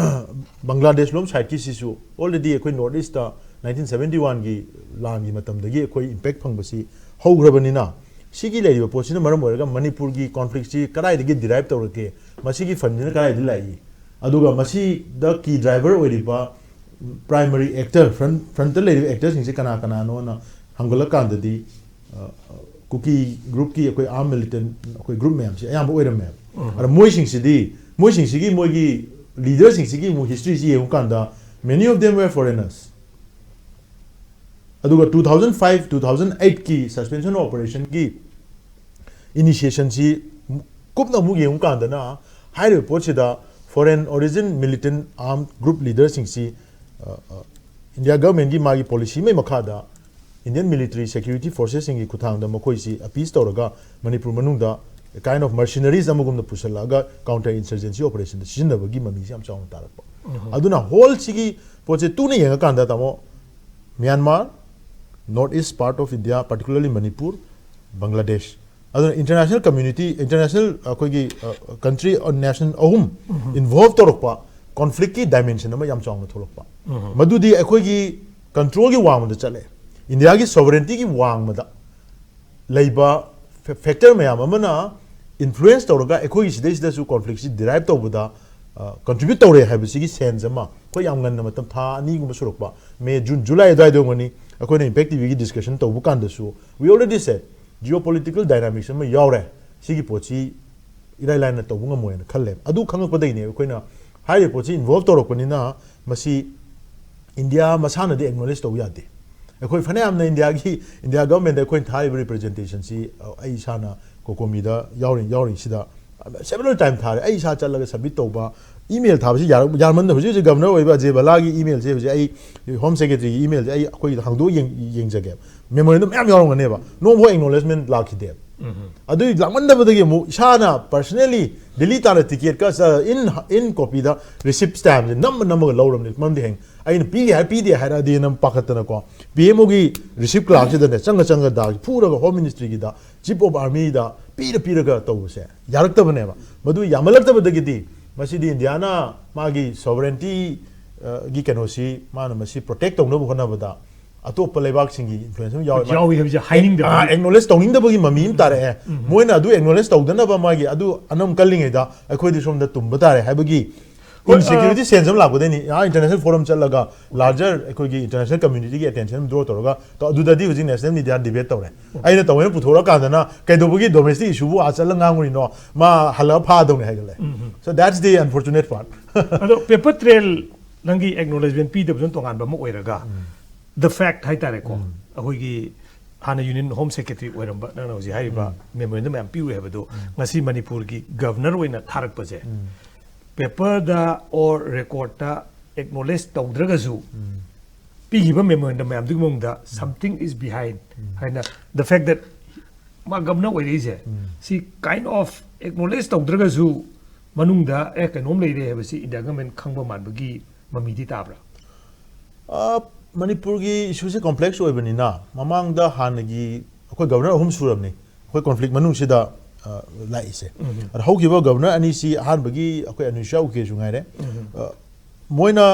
ꯕꯪꯒ꯭ꯂꯥꯗꯦꯁ ꯂꯣꯝ ꯁꯥꯏꯠꯀꯤꯁꯤꯁꯨ already ꯑꯩꯈꯣꯏ ꯅꯣꯔꯠ ꯏꯁꯇ ꯅꯥꯏꯟꯇꯤꯟ ꯁꯕꯦꯟꯇꯤ ꯋꯥꯟꯒꯤ ꯂꯥꯟꯒꯤ ꯃꯇꯝꯗꯒꯤ ꯑꯩꯈꯣꯏ ꯏꯝꯄꯦꯛ ꯐꯪꯕꯁꯤ ꯍꯧꯈ꯭ꯔꯕꯅꯤꯅ, ꯁꯤꯒꯤ ꯂꯩꯔꯤꯕ ꯄꯣꯠꯁꯤꯅ ꯃꯔꯝ ꯑꯣꯏꯔꯒ ꯃꯅꯤꯄꯨꯔꯒꯤ ꯀꯣꯟꯐ꯭ꯂꯤꯛꯁꯤ ꯀꯗꯥꯏꯗꯒꯤ ꯗꯤꯔꯥꯏꯞ ꯇꯧꯔꯛꯀꯦ, ꯃꯁꯤꯒꯤ ꯐꯟꯁꯤꯅ ꯀꯗꯥꯏꯗꯒꯤ ꯂꯥꯛꯏ, ꯑꯗꯨꯒ ꯃꯁꯤꯗ ꯀꯤ ꯗ꯭ꯔꯥꯏꯚꯔ ꯑꯣꯏꯔꯤꯕ ꯄ꯭ꯔꯥꯏꯃꯔꯤ ꯑꯦꯛꯇꯔ, ꯐ꯭ꯔꯟ, ꯐ꯭ꯔꯟꯠꯇ ꯂꯩꯔꯤꯕ ꯑꯦꯛꯇꯔꯁꯤꯡꯁꯦ ꯀꯅꯥ ꯀꯅꯥꯅꯣꯅ ꯍꯪꯒꯠꯂꯀꯥꯟꯗꯗꯤ, ꯑ, ꯀꯨꯀꯤ ꯒ꯭ꯔꯨꯞꯀꯤ ꯑꯩꯈꯣꯏ ꯑꯥꯔꯝ ꯃꯤꯂꯤꯇꯦꯟ ꯑꯩꯈꯣꯏ ꯒ꯭ꯔꯨꯞ ꯃꯌꯥꯝꯁꯦ ꯑꯌꯥꯝꯕ ꯑꯣꯏꯔꯝꯃꯦꯕ꯫ ꯑꯗ ꯃꯣꯏꯁꯤꯡꯁꯤꯗꯤ, ꯃꯣꯏꯁꯤꯡꯁꯤꯒꯤ, ꯃꯣꯏꯒꯤ ꯂꯤꯗꯔꯁꯤꯡꯁꯤꯒꯤ ꯑꯃꯨꯛ ꯍꯤꯁꯇ꯭ꯔꯤꯁꯤ ꯌꯦꯡꯉꯨꯀꯥꯟꯗ, many of them were foreigners꯫ ꯑꯗꯨꯒ two thousand five two thousand eight ꯀꯤ suspension of operation ꯒꯤ initiation ꯁꯤ ꯀꯨꯞꯅ ꯑꯃꯨꯛ ꯌꯦꯡꯉꯨ ꯀꯥꯟꯗꯅ, ꯍꯥꯏꯔꯤꯕ ꯄꯣꯠꯁꯤꯗ foreign origin militant armed group leader ꯁꯤꯡꯁꯤ, ꯑ, ꯑ, India government ꯀꯤ ꯃꯥꯒꯤ policy ꯑꯃꯒꯤ ꯃꯈꯥꯗ Indian military security forces ꯁꯤꯡꯒꯤ ꯈꯨꯠꯊꯥꯡꯗ ꯃꯈꯣꯏꯁꯤ appease ꯇꯧꯔꯒ ꯃꯅꯤꯄꯨꯔ ꯃꯅꯨꯡꯗ kind of mercenaries ꯑꯃꯒꯨꯝꯅ ꯄꯨꯁꯜꯂꯛꯑꯒ counter insurgency operation ꯗ ꯁꯤꯖꯤꯟꯅꯕꯒꯤ ꯃꯃꯤꯁꯤ ꯌꯥꯝ ꯆꯥꯎꯅ ꯇꯥꯔꯛꯄ꯫ ꯑꯗꯨꯅ whole ꯁꯤꯒꯤ ꯄꯣꯠꯁꯦ ꯇꯨꯅ ꯌꯦꯡꯉꯀꯥꯟꯗ, ꯇꯥꯃꯣ, Myanmar, North East part of India, particularly Manipur, Bangladesh, ꯑꯗꯨꯅ international community, international ꯑꯩꯈꯣꯏꯒꯤ country, nation ꯑꯍꯨꯝ involve ꯇꯧꯔꯛꯄ conflict ꯀꯤ dimension ꯑꯃ ꯌꯥꯝ ꯆꯥꯎꯅ ꯊꯣꯛꯂꯛꯄ꯫ ꯃꯗꯨꯗꯤ ꯑꯩꯈꯣꯏꯒꯤ control ꯒꯤ ꯋꯥꯡꯃꯗ ꯆꯠꯂꯦ꯫ India ꯒꯤ sovereignty ꯒꯤ ꯋꯥꯡꯃꯗ ꯂꯩꯕ factor ꯃꯌꯥꯝ ꯑꯃꯅ influence ꯇꯧꯔꯒ ꯑꯩꯈꯣꯏꯒꯤ ꯁꯤꯗꯩꯁꯤꯗꯁꯨ conflict ꯁꯤ derive ꯇꯧꯕꯗ contribute ꯇꯧꯔꯦ ꯍꯥꯏꯕꯁꯤꯒꯤ sense ꯑꯃ ꯑꯩꯈꯣꯏ ꯌꯥꯝ ꯉꯟꯅ, ꯃꯇꯝ ꯊꯥ ꯑꯅꯤꯒꯨꯝꯕ ꯁꯨꯔꯛꯄ, May, June, July ꯑꯗꯨꯋꯥꯏꯗ ꯑꯣꯏꯔꯝꯒꯅꯤ, ꯑꯩꯈꯣꯏꯅ Impact T V ꯒꯤ discussion ꯇꯧꯕ ꯀꯥꯟꯗꯁꯨ we already said geopolitical dynamics ꯑꯃ ꯌꯥꯎꯔꯦ꯫ ꯁꯤꯒꯤ ꯄꯣꯠꯁꯤ ꯏꯔꯥꯏ ꯂꯥꯏꯅ ꯇꯧꯕ ꯉꯝꯃꯣꯏꯅ ꯈꯜꯂꯦ꯫ ꯑꯗꯨ ꯈꯪꯉꯛꯄꯗꯒꯤꯅꯦ ꯑꯩꯈꯣꯏꯅ ꯍꯥꯏꯔꯤꯕ ꯄꯣꯠꯁꯤ involve ꯇꯧꯔꯛꯄꯅꯤꯅ ꯃꯁꯤ India ꯃꯁꯥꯅꯗꯤ acknowledge ꯇꯧꯕ ꯌꯥꯗꯦ꯫ ꯑꯩꯈꯣꯏ ꯐꯅꯌꯥꯝꯅ India ꯒꯤ, India government ꯗ ꯑꯩꯈꯣꯏꯅ ꯊꯥꯔꯤꯕ representation ꯁꯤ, ꯑ, ꯑꯩ ꯏꯁꯥꯅ COCOMI ꯗ ꯌꯥꯎꯔꯤ, ꯌꯥꯎꯔꯤꯁꯤꯗ several time ꯊꯥꯔꯦ꯫ ꯑꯩ ꯏꯁꯥ ꯆꯠꯂꯒ submit ꯇꯧꯕ, email ꯊꯥꯕꯁꯤ ꯌꯥꯔꯛ-, ꯌꯥꯔꯃꯟꯗ ꯍꯧꯖꯤꯛ ꯍꯧꯖꯤꯛ governor ꯑꯣꯏꯕ ꯑꯖꯦ ꯚꯜꯂꯥꯒꯤ email ꯁꯦ ꯍꯧꯖꯤꯛ ꯑꯩ Home Secretary ꯒꯤ email ꯁꯦ ꯑꯩ ꯑꯩꯈꯣꯏ ꯍꯥꯡꯗꯣꯛꯑ ꯌꯦꯡ-, ꯌꯦꯡꯖꯒꯦ꯫ Memorandum ꯃꯌꯥꯝ ꯌꯥꯎꯔꯝꯒꯅꯦꯕ, ꯅꯣꯡꯐꯥꯎ acknowledgement ꯂꯥꯛꯈꯤꯗꯦꯕ꯫ ꯑꯗꯨꯒꯤ ꯂꯥꯛꯃꯟꯗꯕꯗꯒꯤ ꯑꯃꯨꯛ ꯏꯁꯥꯅ personally ꯗꯤꯜꯂꯤ ꯇꯥꯟꯅ ticket ꯀꯛꯑ in, in copy the receipt stamp ꯁꯦ ꯅꯝꯃ ꯅꯝꯃꯒ ꯂꯧꯔꯕꯅꯤ꯫ ꯃꯔꯝꯗꯤ ꯍꯌꯦꯡ ꯑꯩꯅ ꯄꯤꯒꯦ ꯍꯥꯏꯔ ꯄꯤꯗꯦ ꯍꯥꯏꯔꯛꯑꯗꯤꯅ ꯄꯥꯈꯠꯇꯅꯀꯣ, P M O ꯒꯤ receipt clerk ꯁꯤꯗꯅꯦ ꯆꯪꯉ ꯆꯪꯉ ꯗꯥ ꯐꯨꯔꯒ Home Ministry ꯒꯤꯗ, Chief of Army ꯗ ꯄꯤꯔ ꯄꯤꯔꯒ ꯇꯧꯕꯁꯦ ꯌꯥꯔꯛꯇꯕꯅꯦꯕ꯫ ꯃꯗꯨ ꯌꯥꯝꯃꯜꯂꯛꯇꯕꯗꯒꯤꯗꯤ ꯃꯁꯤꯗꯤ India ꯅ ꯃꯥꯒꯤ sovereignty, ꯑ, ꯒꯤ ꯀꯩꯅꯣꯁꯤ ꯃꯥꯅ ꯃꯁꯤ protect ꯇꯧꯅꯕ ꯍꯣꯠꯅꯕꯗ ꯑꯇꯣꯞꯄ ꯂꯩꯕꯥꯛꯁꯤꯡꯒꯤ influence ꯑꯃ ꯌꯥꯎꯋꯦ꯫ ꯌꯥꯎꯏ ꯍꯥꯏꯕꯁꯦ ꯍꯥꯏꯅꯤꯡꯗꯕꯒꯤ꯫ ꯑ, acknowledge ꯇꯧꯅꯤꯡꯗꯕꯒꯤ ꯃꯃꯤ ꯑꯃ ꯇꯥꯔꯛꯑꯦ꯫ ꯃꯣꯏꯅ ꯑꯗꯨ acknowledge ꯇꯧꯗꯅꯕ ꯃꯥꯒꯤ ꯑꯗꯨ ꯑꯅꯝ ꯀꯜꯂꯤꯉꯩꯗ ꯑꯩꯈꯣꯏꯗꯤ ꯁꯣꯝꯗ ꯇꯨꯝꯕ ꯇꯥꯔꯦ ꯍꯥꯏꯕꯒꯤ ꯍꯣꯏ, ꯑ, insecurity sense ꯑꯃ ꯂꯥꯛꯄꯗꯩꯅꯤ꯫ ꯑꯥ, international forum ꯆꯠꯂꯒ larger ꯑꯩꯈꯣꯏꯒꯤ international community ꯒꯤ attention ꯑꯃ draw ꯇꯧꯔꯒ, ꯇꯣ-, ꯑꯗꯨꯗꯗꯤ ꯍꯧꯖꯤꯛ national media debate ꯇꯧꯔꯦ꯫ ꯑꯩꯅ ꯇꯧꯋꯦꯅ ꯄꯨꯊꯣꯔꯛꯑꯀꯥꯟꯗꯅ ꯀꯩꯗꯧꯕꯒꯤ domestic issue ꯕꯨ ꯑꯥ ꯆꯠꯂ ꯉꯥꯡꯉꯨꯔꯤꯅꯣ? ꯃꯥ ꯍꯜꯂꯒ ꯐꯥꯗꯧꯅꯦ ꯍꯥꯏꯒꯠꯂꯦ꯫ So that's the unfortunate part꯫ ꯑꯗꯣ paper trail ꯅꯪꯒꯤ acknowledgement ꯄꯤꯗꯕꯗꯨꯅ ꯇꯣꯉꯥꯟꯕ ꯑꯃ ꯑꯣꯏꯔꯒ, The fact ꯍꯥꯏꯇꯥꯔꯦꯀꯣ, ꯑꯩꯈꯣꯏꯒꯤ ꯍꯥꯟꯅ ꯌꯨꯅꯤꯌꯟ ꯍꯣꯝ ꯁꯦꯀ꯭ꯔꯦꯇꯔꯤ ꯑꯣꯏꯔꯝꯕ ꯅꯪꯅ ꯍꯧꯖꯤꯛ ꯍꯥꯏꯔꯤꯕ ꯃꯦꯃꯣꯔꯦꯟꯗꯝ ꯃꯌꯥꯝ ꯄꯤꯔꯨꯔꯦ ꯍꯥꯏꯕꯗꯣ, ꯉꯁꯤ ꯃꯅꯤꯄꯨꯔꯒꯤ ꯒꯕꯅꯔ ꯑꯣꯏꯅ ꯊꯥꯔꯛꯄꯁꯦ, ꯄꯦꯄꯔꯗ ꯑꯣꯔ ꯔꯦꯀꯣꯔꯗꯇ ꯑꯦꯛꯅꯣꯂꯦꯖ ꯇꯧꯗ꯭ꯔꯒꯁꯨ, ꯄꯤꯈꯤꯕ ꯃꯦꯃꯣꯔꯦꯟꯗꯝ ꯃꯌꯥꯝꯗꯨꯒꯤ ꯃꯅꯨꯡꯗ something is behind ꯍꯥꯏꯅ, the fact that ꯃꯥ ꯒꯕꯅꯔ ꯑꯣꯏꯔꯛꯏꯁꯦ, ꯁꯤ kind of acknowledge ꯇꯧꯗ꯭ꯔꯒꯁꯨ ꯃꯅꯨꯡꯗ ꯑꯦ ꯀꯩꯅꯣꯝ ꯂꯩꯔꯦ ꯍꯥꯏꯕꯁꯤ ꯏꯟꯗꯤꯌꯥ ꯒꯃꯦꯟ ꯈꯪꯕ ꯃꯥꯟꯕꯒꯤ ꯃꯃꯤꯗꯤ ꯇꯥꯕ꯭ꯔꯥ? ꯑ, ꯃꯅꯤꯄꯨꯔꯒꯤ ꯏꯁꯨꯁꯦ ꯀꯣꯝꯄ꯭ꯂꯦꯛꯁ ꯑꯣꯏꯕꯅꯤꯅ, ꯃꯃꯥꯡꯗ ꯍꯥꯟꯅꯒꯤ ꯑꯩꯈꯣꯏ ꯒꯕꯅꯔ ꯑꯍꯨꯝ ꯁꯨꯔꯕꯅꯤ ꯑꯩꯈꯣꯏ ꯀꯣꯟꯐ꯭ꯂꯤꯛ ꯃꯅꯨꯡꯁꯤꯗ, ꯑ, ꯂꯥꯛꯏꯁꯦ꯫ ꯑꯗ ꯍꯧꯈꯤꯕ ꯒꯕꯅꯔ ꯑꯅꯤꯁꯤ, ꯑꯍꯥꯟꯕꯒꯤ ꯑꯩꯈꯣꯏ ꯑꯅꯨꯁ꯭ꯌꯥ ꯎꯀꯦꯁꯨ ꯉꯥꯏꯔꯦ꯫ ꯑ, ꯃꯣꯏꯅ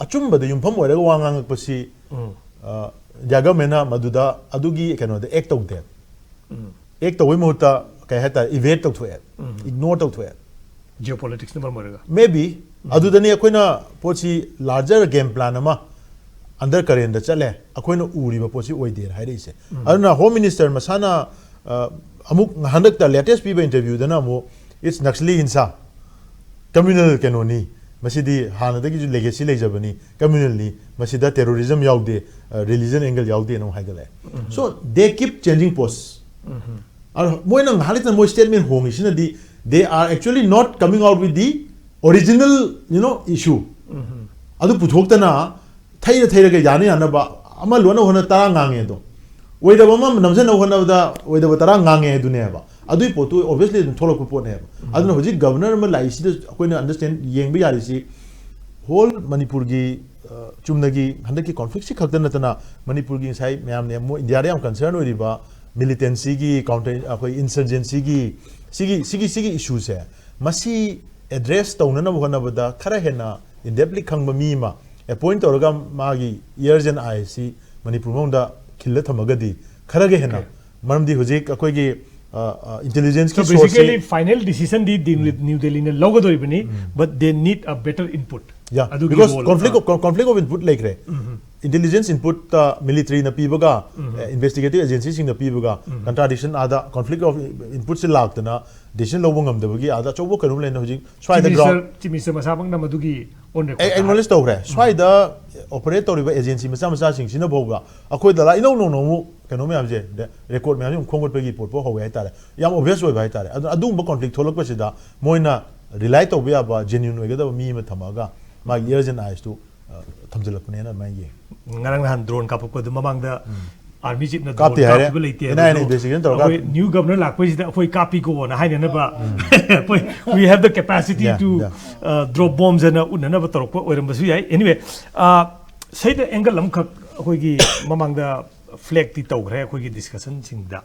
ꯑꯆꯨꯝꯕꯗ ꯌꯨꯝꯐꯝ ꯑꯣꯏꯔꯒ ꯋꯥ ꯉꯥꯡꯉꯛꯄꯁꯤ, ꯑ, ꯏꯟꯗꯤꯌꯥ ꯒꯃꯦꯟꯅ ꯃꯗꯨꯗ, ꯑꯗꯨꯒꯤ ꯀꯩꯅꯣꯗ ꯑꯦꯛ ꯇꯧꯗꯦ꯫ ꯑꯦꯛ ꯇꯧꯕꯩ ꯃꯍꯨꯠꯇ ꯀꯩ ꯍꯥꯏꯇꯥꯔꯦ, ꯏꯚꯦꯠ ꯇꯧꯊꯣꯛꯑꯦ, ꯏꯒꯅꯣꯔ ꯇꯧꯊꯣꯛꯑꯦ꯫ ꯖꯤꯑꯣ ꯄꯣꯂꯤꯇꯤꯛꯁꯅ ꯃꯔꯝ ꯑꯣꯏꯔꯒ ꯃꯦꯕꯤ ꯑꯗꯨꯗꯅꯤ ꯑꯩꯈꯣꯏꯅ ꯄꯣꯠꯁꯤ ꯂꯥꯔꯖꯔ ꯒꯦꯝ ꯄ꯭ꯂꯥꯟ ꯑꯃ ꯑꯟꯗꯔ ꯀꯔꯦꯟꯗ ꯆꯠꯂꯦ, ꯑꯩꯈꯣꯏꯅ ꯎꯔꯤꯕ ꯄꯣꯠꯁꯤ ꯑꯣꯏꯗꯦꯅ ꯍꯥꯏꯔꯛꯏꯁꯦ꯫ ꯑꯗꯨꯅ ꯍꯣꯝ ꯃꯤꯅꯤꯁꯇꯔ ꯃꯁꯥꯅ, ꯑ, ꯑꯃꯨꯛ ꯍꯟꯗꯛꯇ ꯂꯦꯇꯦꯁ ꯄꯤꯕ ꯏꯟꯇꯔꯚ꯭ꯌꯨꯗꯅ ꯑꯃꯨꯛ, "It's Naxali Hingsa, communal ꯀꯩꯅꯣꯅꯤ, ꯃꯁꯤꯗꯤ ꯍꯥꯟꯅꯗꯒꯤꯁꯨ ꯂꯦꯒꯦꯁꯤ ꯂꯩꯖꯕꯅꯤ, ꯀꯝꯃ꯭ꯌꯨꯅꯦꯜꯅꯤ, ꯃꯁꯤꯗ ꯇꯦꯔꯣꯔꯤꯖꯝ ꯌꯥꯎꯗꯦ, ꯔꯤꯂꯤꯖꯟ ꯑꯦꯡꯒꯜ ꯌꯥꯎꯗꯦꯅ" ꯑꯃꯨꯛ ꯍꯥꯏꯒꯠꯂꯛꯑꯦ꯫ So they keep changing posts. ꯑꯗꯣ ꯃꯣꯏꯅ ꯉꯥꯏꯍꯥꯛ ꯂꯩꯇꯅ ꯃꯣꯏ statement ꯍꯣꯡꯉꯤꯁꯤꯅꯗꯤ, they are actually not coming out with the original, you know, issue. ꯑꯗꯨ ꯄꯨꯊꯣꯛꯇꯅ ꯊꯩꯔ ꯊꯩꯔꯒ ꯌꯥꯅ ꯌꯥꯅꯕ ꯑꯃ ꯂꯣꯟꯅ ꯍꯣꯠꯅ ꯇꯔꯥ ꯉꯥꯡꯉꯦ ꯑꯗꯣ, ꯑꯣꯏꯗꯕ ꯑꯃ ꯅꯝꯁꯤꯟꯅꯕ ꯍꯣꯠꯅꯕꯗ ꯑꯣꯏꯗꯕ ꯇꯔꯥ ꯉꯥꯡꯉꯦ ꯑꯗꯨꯅꯦꯕ꯫ ꯑꯗꯨꯒꯤ ꯄꯣꯠꯇꯨ obviously ꯑꯗꯨꯝ ꯊꯣꯛꯂꯛꯄ ꯄꯣꯠꯅꯦꯕ꯫ ꯑꯗꯨꯅ ꯍꯧꯖꯤꯛ ꯒꯕꯅꯔ ꯑꯃ ꯂꯥꯛꯏꯁꯤꯗ ꯑꯩꯈꯣꯏꯅ ꯑꯟꯗꯔꯁ꯭ꯇꯦꯟ ꯌꯦꯡꯕ ꯌꯥꯔꯤꯁꯤ, ꯍꯣꯜ ꯃꯅꯤꯄꯨꯔꯒꯤ, ꯑ, ꯆꯨꯝꯅꯒꯤ ꯍꯟꯗꯛꯀꯤ ꯀꯣꯟꯐ꯭ꯂꯤꯛꯁꯤ ꯈꯛꯇ ꯅꯠꯇꯅ, ꯃꯅꯤꯄꯨꯔꯒꯤ ꯉꯁꯥꯏ ꯃꯌꯥꯝꯅ ꯌꯥꯝ, ꯏꯟꯗꯤꯌꯥꯗ ꯌꯥꯝ ꯀꯟꯁꯔꯟ ꯑꯣꯏꯔꯤꯕ ꯃꯤꯂꯤꯇꯦꯟꯁꯤꯒꯤ, ꯀꯥꯎꯟꯇꯔ, ꯑꯩꯈꯣꯏ ꯏꯟꯁꯔꯖꯦꯟꯁꯤꯒꯤ, ꯁꯤꯒꯤ, ꯁꯤꯒꯤ, ꯁꯤꯒꯤ ꯏꯁꯨꯁꯦ, ꯃꯁꯤ ꯑꯦꯗ꯭ꯔꯦꯁ ꯇꯧꯅꯅꯕ ꯍꯣꯠꯅꯕꯗ ꯈꯔ ꯍꯦꯟꯅ ꯏꯟꯗꯦꯞꯂꯤ ꯈꯪꯕ ꯃꯤ ꯑꯃ ꯑꯦꯄꯣꯏꯟ ꯇꯧꯔꯒ ꯃꯥꯒꯤ ears and eyes ꯁꯤ ꯃꯅꯤꯄꯨꯔ ꯃꯅꯨꯡꯗ ꯈꯤꯜꯂ ꯊꯝꯃꯒꯗꯤ ꯈꯔꯒ ꯍꯦꯟꯅ, Okay. ꯃꯔꯝꯗꯤ ꯍꯧꯖꯤꯛ ꯑꯩꯈꯣꯏꯒꯤ, ꯑ, ꯑ, intelligence ꯀꯤ So source ꯁꯤ basically final decision ꯗꯤ ꯗꯤ-, ꯅ꯭ꯌꯨ ꯗꯦꯜꯂꯤꯅ ꯂꯧꯒꯗꯧꯔꯤꯕꯅꯤ, but they need a better input. Yeah, ꯑꯗꯨꯒꯤ because role, conflict ꯑ, of, con- conflict of input ꯂꯩꯈ꯭ꯔꯦ꯫ Intelligence input ꯇ military ꯅ ꯄꯤꯕꯒ, investigative agency ꯁꯤꯡꯅ ꯄꯤꯕꯒ, contradiction ꯑꯥꯗ conflict of input ꯁꯤ ꯂꯥꯛꯇꯅ decision ꯂꯧꯕ ꯉꯝꯗꯕꯒꯤ ꯑꯥꯗ ꯑꯆꯧꯕ ꯀꯩꯅꯣꯝ ꯂꯩꯅ ꯍꯧꯖꯤꯛ ꯁ꯭ꯋꯥꯏꯗ Chief ground Minister, Chief Minister ꯃꯁꯥꯃꯛꯅ ꯃꯗꯨꯒꯤ ꯑꯦꯛꯅꯣꯂꯦꯖ ꯇꯧꯈ꯭ꯔꯦ꯫ ꯁ꯭ꯋꯥꯏꯗ ꯑꯣꯄꯔꯦꯠ ꯇꯧꯔꯤꯕ ꯑꯦꯖꯦꯟꯁꯤ ꯃꯆꯥ ꯃꯆꯥꯁꯤꯡꯁꯤꯅ ꯐꯥꯎꯕ ꯑꯩꯈꯣꯏꯗ ꯂꯥꯛ ꯏꯅꯧ ꯅꯧꯅ ꯑꯃꯨꯛ ꯀꯩꯅꯣ ꯃꯌꯥꯝꯁꯦ, ꯔꯦꯀꯣꯔꯗ ꯃꯌꯥꯝꯁꯦ ꯑꯃꯨꯛ ꯈꯣꯝꯒꯠꯄꯒꯤ ꯄꯣꯠ ꯐꯥꯎ ꯍꯧꯋꯦ ꯍꯥꯏꯇꯥꯔꯦ꯫ ꯌꯥꯝ ꯑꯣꯕꯚꯤꯌꯁ ꯑꯣꯏꯕ ꯍꯥꯏꯇꯥꯔꯦ꯫ ꯑꯗꯨꯅ ꯑꯗꯨꯒꯨꯝꯕ ꯀꯣꯟꯐ꯭ꯂꯤꯛ ꯊꯣꯛꯂꯛꯄꯁꯤꯗ ꯃꯣꯏꯅ ꯔꯤꯂꯥꯏ ꯇꯧꯕ ꯌꯥꯕ ꯖꯦꯅ꯭ꯌꯨꯟ ꯑꯣꯏꯒꯗꯕ ꯃꯤ ꯑꯃ ꯊꯝꯃꯒ ꯃꯥꯒꯤ ꯏꯌꯔꯁ ꯑꯦꯟ ꯑꯥꯏꯁꯇꯨ ꯊꯝꯖꯤꯜꯂꯛꯄꯅꯦꯅ ꯑꯗꯨꯃꯥꯏꯅ ꯌꯦꯡꯉꯤ꯫ ꯉꯔꯥꯡ ꯅꯍꯥꯟ ꯗ꯭ꯔꯣꯟ ꯀꯥꯞꯄꯛꯄꯗꯨ ꯃꯃꯥꯡꯗ ꯑꯥꯔꯃꯤ ꯆꯤꯞꯅ ꯗ꯭ꯔꯣꯟ ꯀꯥꯞꯇꯦ ꯍꯥꯏꯔꯦ꯫ ꯀꯥꯞꯈꯤꯕ ꯂꯩꯇꯦ꯫ ꯑꯦꯟ ꯑꯥꯏ ꯑꯦꯟ ꯑꯗꯨ ꯏꯟꯚꯦꯁꯇꯤꯒꯦꯁꯟ ꯇꯧꯔꯒ ꯑꯩꯈꯣꯏ ꯅ꯭ꯌꯨ ꯒꯕꯅꯔ ꯂꯥꯛꯄꯩꯁꯤꯗ ꯑꯩꯈꯣꯏ ꯀꯥꯞꯄꯤꯀꯣꯅ ꯍꯥꯏꯅꯅꯕ ꯑꯩꯈꯣꯏ "We have the capacity Yeah, to yeah. drop bombs" ꯍꯥꯏꯅ ꯎꯠꯅꯅꯕ ꯇꯧꯔꯛꯄ ꯑꯣꯏꯔꯝꯕꯁꯨ ꯌꯥꯏ꯫ ꯑꯦꯅꯤꯋꯦ, ꯁꯩꯗ ꯑꯦꯡꯒꯜ ꯑꯃꯈꯛ ꯑꯩꯈꯣꯏꯒꯤ ꯃꯃꯥꯡꯗ ꯐ꯭ꯂꯦꯛꯇꯤ ꯇꯧꯈ꯭ꯔꯦ ꯑꯩꯈꯣꯏꯒꯤ ꯗꯤꯁꯀꯁꯟꯁꯤꯡꯗ꯫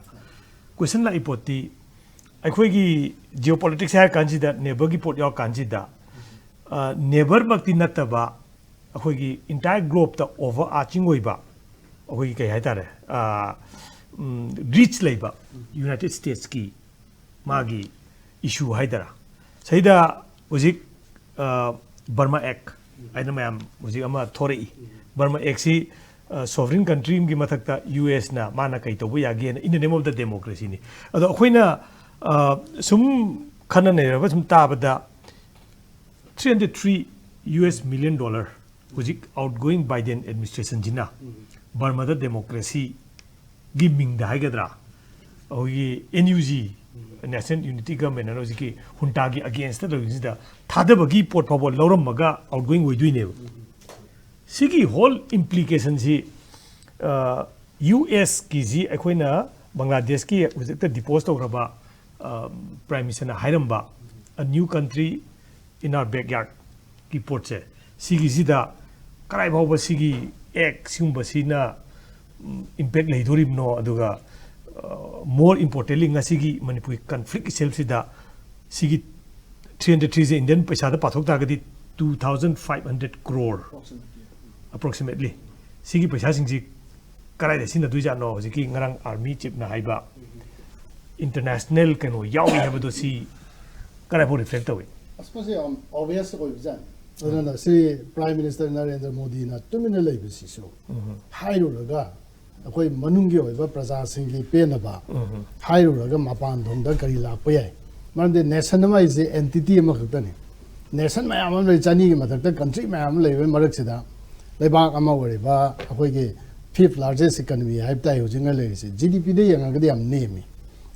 ꯀꯣꯏꯁꯟ ꯂꯥꯛꯏ ꯄꯣꯠꯇꯤ ꯑꯩꯈꯣꯏꯒꯤ ꯖꯤꯑꯣ ꯄꯣꯂꯤꯇꯤꯛꯁ ꯍꯥꯏꯔ ꯀꯥꯟꯁꯤꯗ ꯅꯦꯕꯔꯒꯤ ꯄꯣꯠ ꯌꯥꯎꯔ ꯀꯥꯟꯁꯤꯗ ꯅꯦꯕꯔꯃꯛꯇꯤ ꯅꯠꯇꯕ ꯑꯩꯈꯣꯏꯒꯤ ꯏꯟꯇꯥꯌꯔ ꯒ꯭ꯂꯣꯕꯇ ꯑꯣꯚꯔ ꯑꯥꯔꯆꯤꯡ ꯑꯣꯏꯕ ꯑꯩꯈꯣꯏꯒꯤ ꯀꯩ ꯍꯥꯏꯇꯥꯔꯦ, ꯔꯤꯆ ꯂꯩꯕ ꯌꯨꯅꯥꯏꯇꯦꯠ ꯁ꯭ꯇꯦꯠꯁꯀꯤ ꯃꯥꯒꯤ ꯏꯁꯨ ꯍꯥꯏꯗꯔꯥ, ꯁꯤꯗ ꯍꯧꯖꯤꯛ ꯕꯔꯃꯥ ꯑꯦꯛ ꯍꯥꯏꯅ ꯃꯌꯥꯝ ꯍꯧꯖꯤꯛ ꯑꯃ ꯊꯣꯔꯛꯏ꯫ ꯕꯔꯃꯥ ꯑꯦꯛꯁꯤ ꯁꯣꯚꯔꯤꯟ ꯀꯟꯇ꯭ꯔꯤ ꯑꯃꯒꯤ ꯃꯊꯛꯇ ꯌꯨ ꯑꯦꯁꯅ ꯃꯥꯅ ꯀꯩ ꯇꯧꯕ ꯌꯥꯒꯦꯅ, in the name of the democracyꯅꯤ꯫ ꯑꯗꯣ ꯑꯩꯈꯣꯏꯅ ꯁꯨꯝ ꯈꯟꯅ ꯅꯩꯅꯔꯒ ꯁꯨꯝ ꯇꯥꯕꯗ three hundred three US million dollar ꯍꯧꯖꯤꯛ outgoing Biden administrationꯁꯤꯅ ꯕꯔꯃꯥꯗ ꯗꯦꯃꯣꯀ꯭ꯔꯦꯁꯤꯒꯤ ꯃꯤꯡꯗ ꯍꯥꯏꯒꯗ꯭ꯔꯥ, ꯑꯩꯈꯣꯏꯒꯤ N U G, National Unity Government ꯑꯅ ꯍꯧꯖꯤꯛꯀꯤ ꯍꯨꯟꯇꯥꯒꯤ ꯑꯒꯦꯟꯁꯇ ꯂꯩꯕꯁꯤꯗ ꯊꯥꯗꯕꯒꯤ ꯄꯣꯠ ꯐꯥꯎꯕ ꯂꯧꯔꯝꯃꯒ outgoing ꯑꯣꯏꯗꯣꯏꯅꯦꯕ꯫ ꯁꯤꯒꯤ ꯍꯣꯜ ꯏꯝꯄ꯭ꯂꯤꯀꯦꯁꯟꯁꯤ ꯌꯨ ꯑꯦꯁꯀꯤꯁꯤ ꯑꯩꯈꯣꯏꯅ ꯕꯪꯒ꯭ꯂꯥꯗꯦꯁꯀꯤ ꯍꯧꯖꯤꯛꯇ ꯗꯤꯄꯣꯁ ꯇꯧꯈ꯭ꯔꯕ prime ꯃꯤꯅꯤꯁꯇꯔꯅ ꯍꯥꯏꯔꯝꯕ "A new country in our backyard" ꯀꯤ ꯄꯣꯠꯁꯦ, ꯁꯤꯒꯤꯁꯤꯗ ꯀꯗꯥꯏ ꯐꯥꯎꯕ ꯁꯤꯒꯤ ꯑꯦꯛ ꯁꯤꯒꯨꯝꯕꯁꯤꯅ ꯏꯝꯄꯦꯛ ꯂꯩꯗꯣꯔꯤꯕꯅꯣ, ꯑꯗꯨꯒ ꯃꯣꯔ ꯏꯝꯄꯣꯔꯇꯦꯟꯂꯤ ꯉꯁꯤꯒꯤ ꯃꯅꯤꯄꯨꯔꯒꯤ ꯀꯟꯐ꯭ꯂꯤꯛ ꯏꯁꯦꯜꯁꯤꯗ ꯁꯤꯒꯤ ꯊ꯭ꯔꯤ ꯍꯟꯗ꯭ꯔꯦꯠ ꯊ꯭ꯔꯤꯁꯦ ꯏꯟꯗꯤꯌꯟ ꯄꯩꯁꯥꯗ ꯄꯥꯊꯣꯛ ꯇꯥꯔꯒꯗꯤ two thousand five hundred crore approximately꯫ ꯁꯤꯒꯤ ꯄꯩꯁꯥꯁꯤꯡꯁꯤ ꯀꯗꯥꯏꯗ ꯁꯤꯖꯤꯟꯅꯗꯣꯏꯖꯥꯠꯅꯣ? ꯍꯧꯖꯤꯛꯀꯤ ꯉꯔꯥꯡ ꯑꯥꯔꯃꯤ ꯆꯤꯞꯅ ꯍꯥꯏꯕ ꯏꯟꯇꯔꯅꯦꯁꯅꯦꯜ ꯀꯩꯅꯣ ꯌꯥꯎꯏ ꯍꯥꯏꯕꯗꯣ ꯁꯤ ꯀꯗꯥꯏꯐꯥꯎ ꯔꯤꯐ꯭ꯂꯦꯛ ꯇꯧꯏ? ꯑꯁ, ꯃꯁꯤ ꯌꯥꯝ ꯑꯣꯕꯚꯤꯌꯁ ꯑꯣꯏꯕꯖꯥꯠꯅꯤ꯫ ꯑꯗꯨꯅ ꯁꯤ ꯄ꯭ꯔꯥꯏꯝ ꯃꯤꯅꯤꯁꯇꯔ ꯅꯔꯦꯟꯗ꯭ꯔ ꯃꯣꯗꯤꯅ ꯇꯨꯃꯤꯟꯅ ꯂꯩꯕꯁꯤꯁꯨ ꯍꯥꯏꯔꯨꯔꯒ ꯑꯩꯈꯣꯏ ꯃꯅꯨꯡꯒꯤ ꯑꯣꯏꯕ ꯄ꯭ꯔꯖꯥꯁꯤꯡꯒꯤ ꯄꯦꯟꯅꯕ ꯍꯥꯏꯔꯨꯔꯒ ꯃꯄꯥꯟ ꯊꯣꯡꯗ ꯀꯔꯤ ꯂꯥꯛꯄ ꯌꯥꯏ? ꯃꯔꯝꯗꯤ ꯅꯦꯁꯟ ꯑꯃ ꯍꯥꯏꯁꯦ ꯑꯦꯟꯇꯤꯇꯤ ꯑꯃꯈꯛꯇꯅꯤ꯫ ꯅꯦꯁꯟ ꯃꯌꯥꯝ ꯑꯃ ꯂꯩ, ꯆꯅꯤꯒꯤ ꯃꯊꯛꯇ ꯀꯟꯇ꯭ꯔꯤ ꯃꯌꯥꯝ ꯑꯃ ꯂꯩꯕꯒꯤ ꯃꯔꯛꯁꯤꯗ, ꯂꯩꯕꯥꯛ ꯑꯃ ꯑꯣꯏꯔꯤꯕ ꯑꯩꯈꯣꯏꯒꯤ fifth largest economy ꯍꯥꯏꯕ ꯇꯥꯏ ꯍꯧꯖꯤꯛꯅ ꯂꯩꯔꯤꯁꯦ, ꯖꯤ ꯗꯤ ꯄꯤꯗ ꯌꯦꯡꯉꯒꯗꯤ ꯌꯥꯝ ꯅꯦꯝꯃꯤ꯫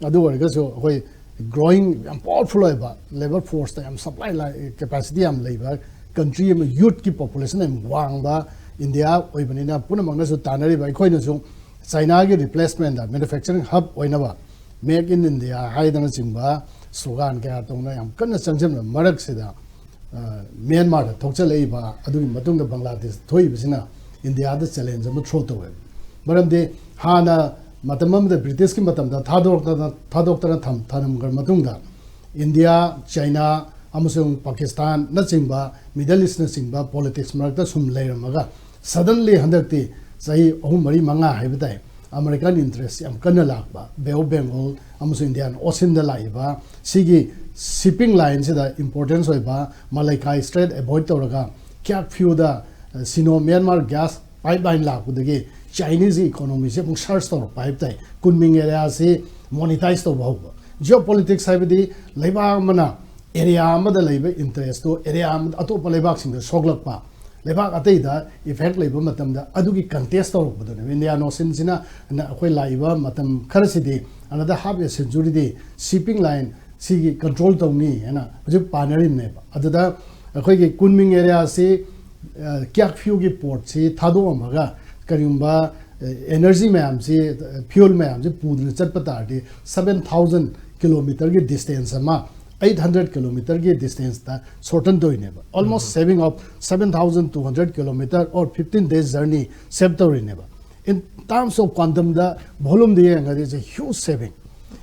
ꯑꯗꯨ ꯑꯣꯏꯔꯒꯁꯨ ꯑꯩꯈꯣꯏ growing, ꯌꯥꯝ powerful ꯑꯣꯏꯕ, labour forceꯇ ꯌꯥꯝ supply line capacity ꯌꯥꯝ ꯂꯩꯕ ꯀꯟꯇ꯭ꯔꯤ ꯑꯃ, youthꯀꯤ population ꯌꯥꯝ ꯋꯥꯡꯕ ꯏꯟꯗꯤꯌꯥ ꯑꯣꯏꯕꯅꯤꯅ, ꯄꯨꯝꯅꯃꯛꯅꯁꯨ ꯇꯥꯟꯅꯔꯤꯕ, ꯑꯩꯈꯣꯏꯅꯁꯨ ꯆꯥꯏꯅꯥꯒꯤ replacementꯇ manufacturing hub ꯑꯣꯏꯅꯕ Make in India ꯍꯥꯏꯗꯅꯆꯤꯡꯕ slogan ꯀꯌꯥ ꯇꯧꯅ ꯌꯥꯝ ꯀꯟꯅ ꯆꯪꯁꯤꯟꯕ ꯃꯔꯛꯁꯤꯗ, ꯑ, ꯃ꯭ꯌꯥꯟꯃꯥꯔꯗ ꯊꯣꯛꯆꯜꯂꯛꯏꯕ, ꯑꯗꯨꯒꯤ ꯃꯇꯨꯡꯗ ꯕꯪꯒ꯭ꯂꯥꯗꯦꯁ ꯊꯣꯛꯏꯕꯁꯤꯅ ꯏꯟꯗꯤꯌꯥꯗ challenge ꯑꯃ throw ꯇꯧꯋꯦꯕ꯫ ꯃꯔꯝꯗꯤ ꯍꯥꯟꯅ ꯃꯇꯝ ꯑꯃꯗ ꯕ꯭ꯔꯤꯇꯤꯁꯀꯤ ꯃꯇꯝꯗ ꯊꯥꯗꯣꯔꯛꯇꯅ, ꯊꯥꯗꯣꯛꯇꯅ ꯊꯝ-, ꯊꯝꯈ꯭ꯔ ꯃꯇꯨꯡꯗ, ꯏꯟꯗꯤꯌꯥ, ꯆꯥꯏꯅꯥ ꯑꯃꯁꯨꯡ ꯄꯥꯀꯤꯁꯇꯥꯟꯅꯆꯤꯡꯕ, Middle Eastꯅꯆꯤꯡꯕ politics ꯃꯔꯛꯇ ꯁꯨꯝ ꯂꯩꯔꯝꯃꯒ, suddenly ꯍꯟꯗꯛꯇꯤ ꯆꯍꯤ ꯑꯍꯨꯝ, ꯃꯔꯤ, ꯃꯉꯥ ꯍꯥꯏꯕ ꯇꯥꯏ, American interest ꯌꯥꯝ ꯀꯟꯅ ꯂꯥꯛꯄ, Bay of Bengal ꯑꯃꯁꯨꯡ Indian Oceanꯗ ꯂꯥꯛꯏꯕ ꯁꯤꯒꯤ shipping lineꯁꯤꯗ importance ꯑꯣꯏꯕ Malacca Strait avoid ꯇꯧꯔꯒ, Kyaukphewꯗ, ꯑ, Sino Myanmar gas pipeline ꯂꯥꯛꯄꯗꯒꯤ Chineseꯀꯤ economyꯁꯦ ꯑꯃꯨꯛ surge ꯇꯧꯔꯛꯄ ꯍꯥꯏꯕ ꯇꯥꯏ꯫ Kunming areaꯁꯤ monetize ꯇꯧꯕ ꯍꯧꯕ꯫ Geopolitics ꯍꯥꯏꯕꯗꯤ ꯂꯩꯕꯥꯛ ꯑꯃꯅ area ꯑꯃꯗ ꯂꯩꯕ interestꯇꯨ area ꯑꯃ, ꯑꯇꯣꯞꯄ ꯂꯩꯕꯥꯛꯁꯤꯡꯗ ꯁꯣꯛꯂꯛꯄ, ꯂꯩꯕꯥꯛ ꯑꯇꯩꯗ effect ꯂꯩꯕ ꯃꯇꯝꯗ ꯑꯗꯨꯒꯤ contest ꯇꯧꯔꯛꯄꯗꯨꯅꯦꯕ꯫ Indian Oceanꯁꯤꯅ, ꯅ-, ꯑꯩꯈꯣꯏ ꯂꯥꯛꯏꯕ ꯃꯇꯝ ꯈꯔꯁꯤꯗꯤ, another half a centuryꯗꯤ shipping line ꯁꯤꯒꯤ control ꯇꯧꯅꯤ ꯍꯥꯏꯅ ꯍꯧꯖꯤꯛ ꯄꯥꯅꯔꯤꯕꯅꯦꯕ꯫ ꯑꯗꯨꯗ ꯑꯩꯈꯣꯏꯒꯤ Kunming areaꯁꯤ, ꯑ, Kyaukphewꯒꯤ portꯁꯤ ꯊꯥꯗꯣꯛꯑꯝꯃꯒ, ꯀꯔꯤꯒꯨꯝꯕ, ꯑ, energy ꯃꯌꯥꯝꯁꯤ, ꯑ, fuel ꯃꯌꯥꯝꯁꯤ ꯄꯨꯗꯨꯅ ꯆꯠꯄ ꯇꯥꯔꯗꯤ, seven thousand kilometerꯒꯤ distance ꯑꯃ eight hundred kilometerꯒꯤ distanceꯇ shorten ꯇꯧꯔꯤꯅꯦꯕ꯫ Almost saving of seven thousand two hundred kilometer or fifteen days journey save ꯇꯧꯔꯤꯅꯦꯕ꯫ In terms of quantumꯗ, volumeꯗ ꯌꯦꯡꯉꯗꯤ, it's a huge saving.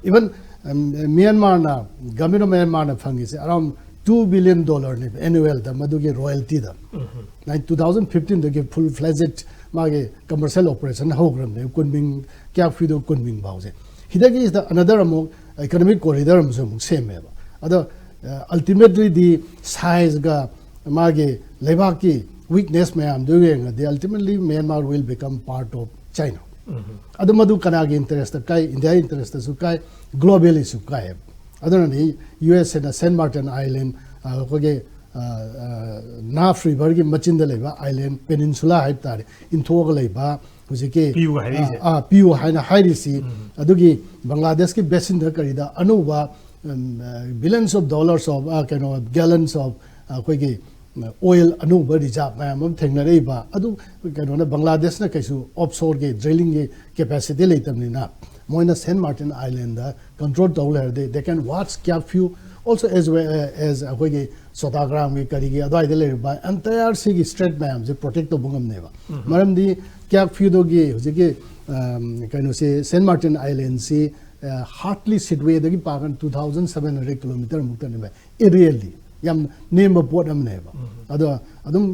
Even, um, ꯃ꯭ꯌꯥꯟꯃꯥꯔꯅ, government of ꯃ꯭ꯌꯥꯟꯃꯥꯔꯅ ꯐꯪꯉꯤꯁꯦ around two billion dollarꯅꯦꯕ annualꯗ, ꯃꯗꯨꯒꯤ royaltyꯗ꯫ Nine, two thousand fifteenꯗꯒꯤ full fledged ꯃꯥꯒꯤ commercial operation ꯍꯧꯈ꯭ꯔꯕꯅꯦ, Kunming, Kyaukphewꯗ Kunming ꯐꯥꯎꯁꯦ꯫ ꯁꯤꯗꯒꯤ another ꯑꯃꯨꯛ economic corridor ꯑꯃꯁꯨ ꯑꯃꯨꯛ ꯁꯦꯝꯃꯦꯕ꯫ ꯑꯗꯣ, ꯑ, ultimatelyꯗꯤ sizeꯒ ꯃꯥꯒꯤ ꯂꯩꯕꯥꯛꯀꯤ weakness ꯃꯌꯥꯝꯗꯨ ꯌꯦꯡꯉꯗꯤ, ultimately Myanmar will become part of China. ꯑꯗꯨ ꯃꯗꯨ ꯀꯅꯥꯒꯤ interestꯇ ꯀꯥꯏ? India interestꯇꯁꯨ ꯀꯥꯏ, globallyꯁꯨ ꯀꯥꯏ꯫ ꯑꯗꯨꯅꯅꯤ ꯌꯨ ꯑꯦꯁ ꯑꯦꯅ Saint Martin Island, ꯑ, ꯑꯩꯈꯣꯏꯒꯤ ꯅꯥꯐ ꯔꯤꯚꯔꯒꯤ ꯃꯆꯤꯟꯗ ꯂꯩꯕ ꯑꯥꯏꯂꯦꯟ ꯄꯦꯅꯤꯟꯁꯨꯂꯥ ꯍꯥꯏꯕ ꯇꯥꯔꯦ, ꯏꯟꯊꯣꯛꯑꯒ ꯂꯩꯕ ꯍꯧꯖꯤꯛꯀꯤ ꯄꯤꯌꯨ ꯍꯥꯏꯔꯤꯁꯦ꯫ ꯑꯥ, ꯑꯥ, ꯄꯤꯌꯨ ꯍꯥꯏꯅ ꯍꯥꯏꯔꯤꯁꯤ꯫ ꯑꯗꯨꯒꯤ ꯕꯪꯒ꯭ꯂꯥꯗꯦꯁꯀꯤ ꯕꯦꯁꯤꯟꯗ ꯀꯔꯤꯗ ꯑꯅꯧꯕ billions of dollars of ꯀꯩꯅꯣ gallons of ꯑꯩꯈꯣꯏꯒꯤ ꯑꯣꯏꯜ ꯑꯅꯧꯕ ꯔꯤꯖꯥꯔꯚ ꯃꯌꯥꯝ ꯑꯃ ꯊꯦꯡꯅꯔꯛꯏꯕ ꯑꯗꯨ ꯀꯩꯅꯣꯅ ꯕꯪꯒ꯭ꯂꯥꯗꯦꯁꯅ ꯀꯩꯁꯨ ꯑꯣꯐꯁꯣꯔꯒꯤ ꯗ꯭ꯔꯤꯂꯤꯡꯒꯤ ꯀꯦꯄꯦꯁꯤꯇꯤ ꯂꯩꯇꯕꯅꯤꯅ ꯃꯣꯏꯅ ꯁꯦꯟ ꯃꯥꯔꯇꯤꯟ ꯑꯥꯏꯂꯦꯟꯗ ꯀꯟꯇ꯭ꯔꯣꯜ ꯇꯧ ꯂꯩꯔꯗꯤ they can watch Kyaukphyu also as well as ꯑꯩꯈꯣꯏꯒꯤ ꯆꯣꯇꯥꯒ꯭ꯔꯥꯝꯒꯤ ꯀꯔꯤꯒꯤ ꯑꯗꯨꯋꯥꯏꯗ ꯂꯩꯔꯤꯕ ꯑꯦꯟꯇꯥꯌꯔ ꯁꯤꯒꯤ ꯁ꯭ꯇ꯭ꯔꯦꯠ ꯃꯌꯥꯝꯁꯦ ꯄ꯭ꯔꯣꯇꯦꯛ ꯇꯧꯕ ꯉꯝꯅꯦꯕ꯫ ꯃꯔꯝꯗꯤ ꯀ꯭ꯌꯥꯛꯐ꯭ꯌꯨꯗꯣꯒꯤ ꯍꯧꯖꯤꯛꯀꯤ ꯀꯩꯅꯣꯁꯦ ꯁꯦꯟ ꯃꯥꯔꯇꯤꯟ ꯑꯥꯏꯂꯦꯟꯁꯤ ꯍꯥꯔꯠꯂꯤ ꯁꯤꯠꯋꯦꯗꯒꯤ ꯄꯥꯒꯅ two thousand seven hundred kilometre ꯃꯨꯛꯇꯅꯦꯕ ꯑꯦꯔꯤꯌꯦꯜꯂꯤ꯫ ꯌꯥꯝ ꯅꯦꯝꯕ ꯄꯣꯠ ꯑꯃꯅꯦꯕ꯫ ꯑꯗꯣ ꯑꯗꯨꯝ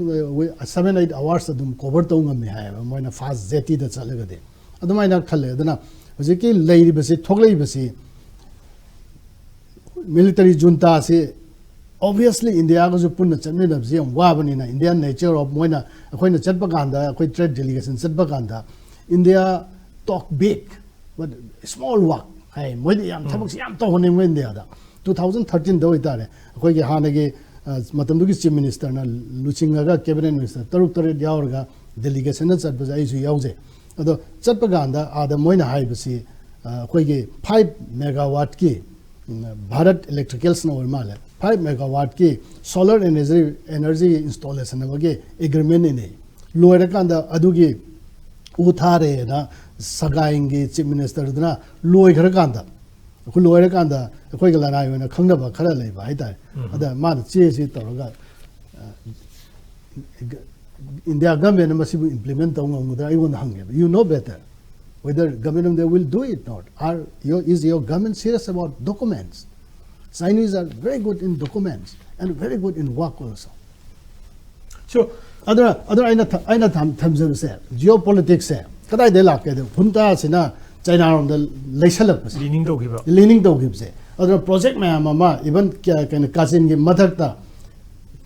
seven eight hours ꯑꯗꯨꯝ ꯀꯣꯚꯔ ꯇꯧ ꯉꯝꯃꯤ ꯍꯥꯏꯌꯦꯕ ꯃꯣꯏꯅ ꯐꯥꯁ ꯖꯦꯇꯤꯗ ꯆꯠꯂꯒꯗꯤ꯫ ꯑꯗꯨꯃꯥꯏꯅ ꯈꯜꯂꯦ꯫ ꯑꯗꯨꯅ ꯍꯧꯖꯤꯛꯀꯤ ꯂꯩꯔꯤꯕꯁꯤ, ꯊꯣꯛꯂꯛꯏꯕꯁꯤ ꯃꯤꯂꯤꯇꯔꯤ ꯖꯨꯟꯇꯥꯁꯤ ꯑꯣꯕꯤꯌꯁꯂꯤ ꯏꯟꯗꯤꯌꯥꯒꯁꯨ ꯄꯨꯟꯅ ꯆꯠꯃꯤꯟꯅꯕꯁꯤ ꯌꯥꯝ ꯋꯥꯕꯅꯤꯅ ꯏꯟꯗꯤꯌꯥꯟ ꯅꯦꯆꯔ ꯑꯣꯐ ꯃꯣꯏꯅ ꯑꯩꯈꯣꯏꯅ ꯆꯠꯄ ꯀꯥꯟꯗ ꯑꯩꯈꯣꯏ ꯇ꯭ꯔꯦꯠ ꯗꯦꯂꯤꯒꯦꯁꯟ ꯆꯠꯄ ꯀꯥꯟꯗ ꯏꯟꯗꯤꯌꯥ ꯇꯣꯛ ꯕꯤꯛ ꯕꯠ ꯁ꯭ꯃꯣꯜ ꯋꯥꯛ ꯍꯥꯏ꯫ ꯃꯣꯏꯗꯤ ꯌꯥꯝ ꯊꯕꯛꯁꯤ ꯌꯥꯝ ꯇꯧꯍꯟꯅꯤꯡꯕ ꯏꯟꯗꯤꯌꯥꯗ꯫ Two thousand thirteenꯗ ꯑꯣꯏꯇꯥꯔꯦ ꯑꯩꯈꯣꯏꯒꯤ ꯍꯥꯟꯅꯒꯤ ꯃꯇꯝꯗꯨꯒꯤ ꯆꯤꯐ ꯃꯤꯅꯤꯁꯇꯔꯅ ꯂꯨꯆꯤꯡꯉꯒ ꯀꯦꯕꯤꯅꯦꯠ ꯃꯤꯅꯤꯁꯇꯔ ꯇꯔꯨꯛ ꯇꯔꯦꯠ ꯌꯥꯎꯔꯒ ꯗꯦꯂꯤꯒꯦꯁꯟꯗ ꯆꯠꯄꯁꯦ ꯑꯩꯁꯨ ꯌꯥꯎꯖꯩ꯫ ꯑꯗꯣ ꯆꯠꯄ ꯀꯥꯟꯗ ꯑꯥꯗ ꯃꯣꯏꯅ ꯍꯥꯏꯕꯁꯤ ꯑꯩꯈꯣꯏꯒꯤ ꯐꯥꯏꯚ ꯃꯦꯒꯥꯋꯥꯠꯀꯤ ꯚꯥꯔꯠ ꯏꯂꯦꯛꯇ꯭ꯔꯤꯀꯦꯜꯁꯅ ꯑꯣꯏ ꯃꯥꯜꯂꯦ, ꯐꯥꯏꯚ ꯃꯦꯒꯥꯋꯥꯠꯀꯤ ꯁꯣꯂꯔ ꯑꯦꯅꯔꯖꯤ ꯑꯦꯅꯔꯖꯤ ꯏꯟꯁꯇꯣꯂꯦꯁꯟ ꯑꯃꯒꯤ ꯑꯦꯒ꯭ꯔꯤꯃꯦꯟ ꯏꯅꯩ꯫ ꯂꯣꯏꯔꯀꯥꯟꯗ ꯑꯗꯨꯒꯤ ꯎ ꯊꯥꯔꯦꯅ ꯁꯒꯥꯏꯒꯤ ꯆꯤꯐ ꯃꯤꯅꯤꯁꯇꯔꯗꯨꯅ ꯂꯣꯏꯈ꯭ꯔꯀꯥꯟꯗ ꯑꯩꯈꯣꯏ ꯂꯣꯏꯔꯀꯥꯟꯗ ꯑꯩꯈꯣꯏꯒ ꯂꯅꯥꯏ ꯑꯣꯏꯅ ꯈꯪꯅꯕ ꯈꯔ ꯂꯩꯕ ꯍꯥꯏꯇꯥꯔꯦ꯫ ꯑꯗ ꯃꯥꯅ ꯆꯦꯁꯤ ꯇꯧꯔꯒ ꯏꯟꯗꯤꯌꯥ ꯒꯃꯦꯟꯅ ꯃꯁꯤꯕꯨ ꯏꯝꯄ꯭ꯂꯤꯃꯦꯟ ꯇꯧ ꯉꯝꯒꯗ꯭ꯔꯥ ꯑꯩꯉꯣꯟꯗ ꯍꯪꯉꯦꯕ꯫ You know better whether government of India will do it not. Are your, is your government serious about documents? Chinese are very good in documents and very good in work also. So ꯑꯗꯨꯅ ꯑꯗꯨꯅ ꯑꯩꯅ ꯑꯩꯅ ꯊꯝꯖꯕꯁꯦ ꯖꯤꯑꯣ ꯄꯣꯂꯤꯇꯤꯛꯁꯁꯦ ꯀꯗꯥꯏꯗꯒꯤ ꯂꯥꯛꯀꯦ? ꯈꯨꯟꯇꯥꯁꯤꯅ ꯆꯩꯅꯥꯔꯣꯝꯗ ꯂꯩꯁꯜꯂꯛꯄꯁꯦ, ꯂꯤꯅꯤꯡ ꯇꯧꯈꯤꯕ꯫ ꯂꯤꯅꯤꯡ ꯇꯧꯈꯤꯕꯁꯦ꯫ ꯑꯗꯨꯅ project ꯃꯌꯥꯝ ꯑꯃ ꯏꯚꯟ ꯀꯩꯅꯣ ꯀꯥꯆꯤꯟꯒꯤ ꯃꯊꯛꯇ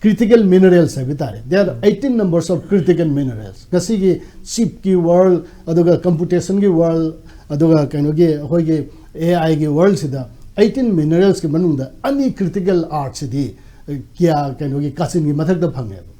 ꯀ꯭ꯔꯤꯇꯤꯀꯦꯜ ꯃꯤꯅꯔꯦꯜꯁ ꯍꯥꯏꯕ ꯇꯥꯔꯦ꯫ There are eighteen numbers of critical minerals. ꯉꯁꯤꯒꯤ ꯆꯤꯞꯀꯤ ꯋꯥꯔꯜ, ꯑꯗꯨꯒ ꯀꯝꯄ꯭ꯌꯨꯇꯦꯁꯟꯒꯤ ꯋꯥꯔꯜ, ꯑꯗꯨꯒ ꯀꯩꯅꯣꯒꯤ ꯑꯩꯈꯣꯏꯒꯤ ꯑꯦ ꯑꯥꯏꯒꯤ ꯋꯥꯔꯜꯁꯤꯗ eighteen mineralsꯀꯤ ꯃꯅꯨꯡꯗ ꯑꯅꯤ ꯀ꯭ꯔꯤꯇꯤꯀꯦꯜ ꯑꯥꯔꯠꯁꯤꯗꯤ ꯀꯌꯥ ꯀꯩꯅꯣꯒꯤ ꯀꯥꯆꯤꯟꯒꯤ ꯃꯊꯛꯇ ꯐꯪꯉꯦꯕ꯫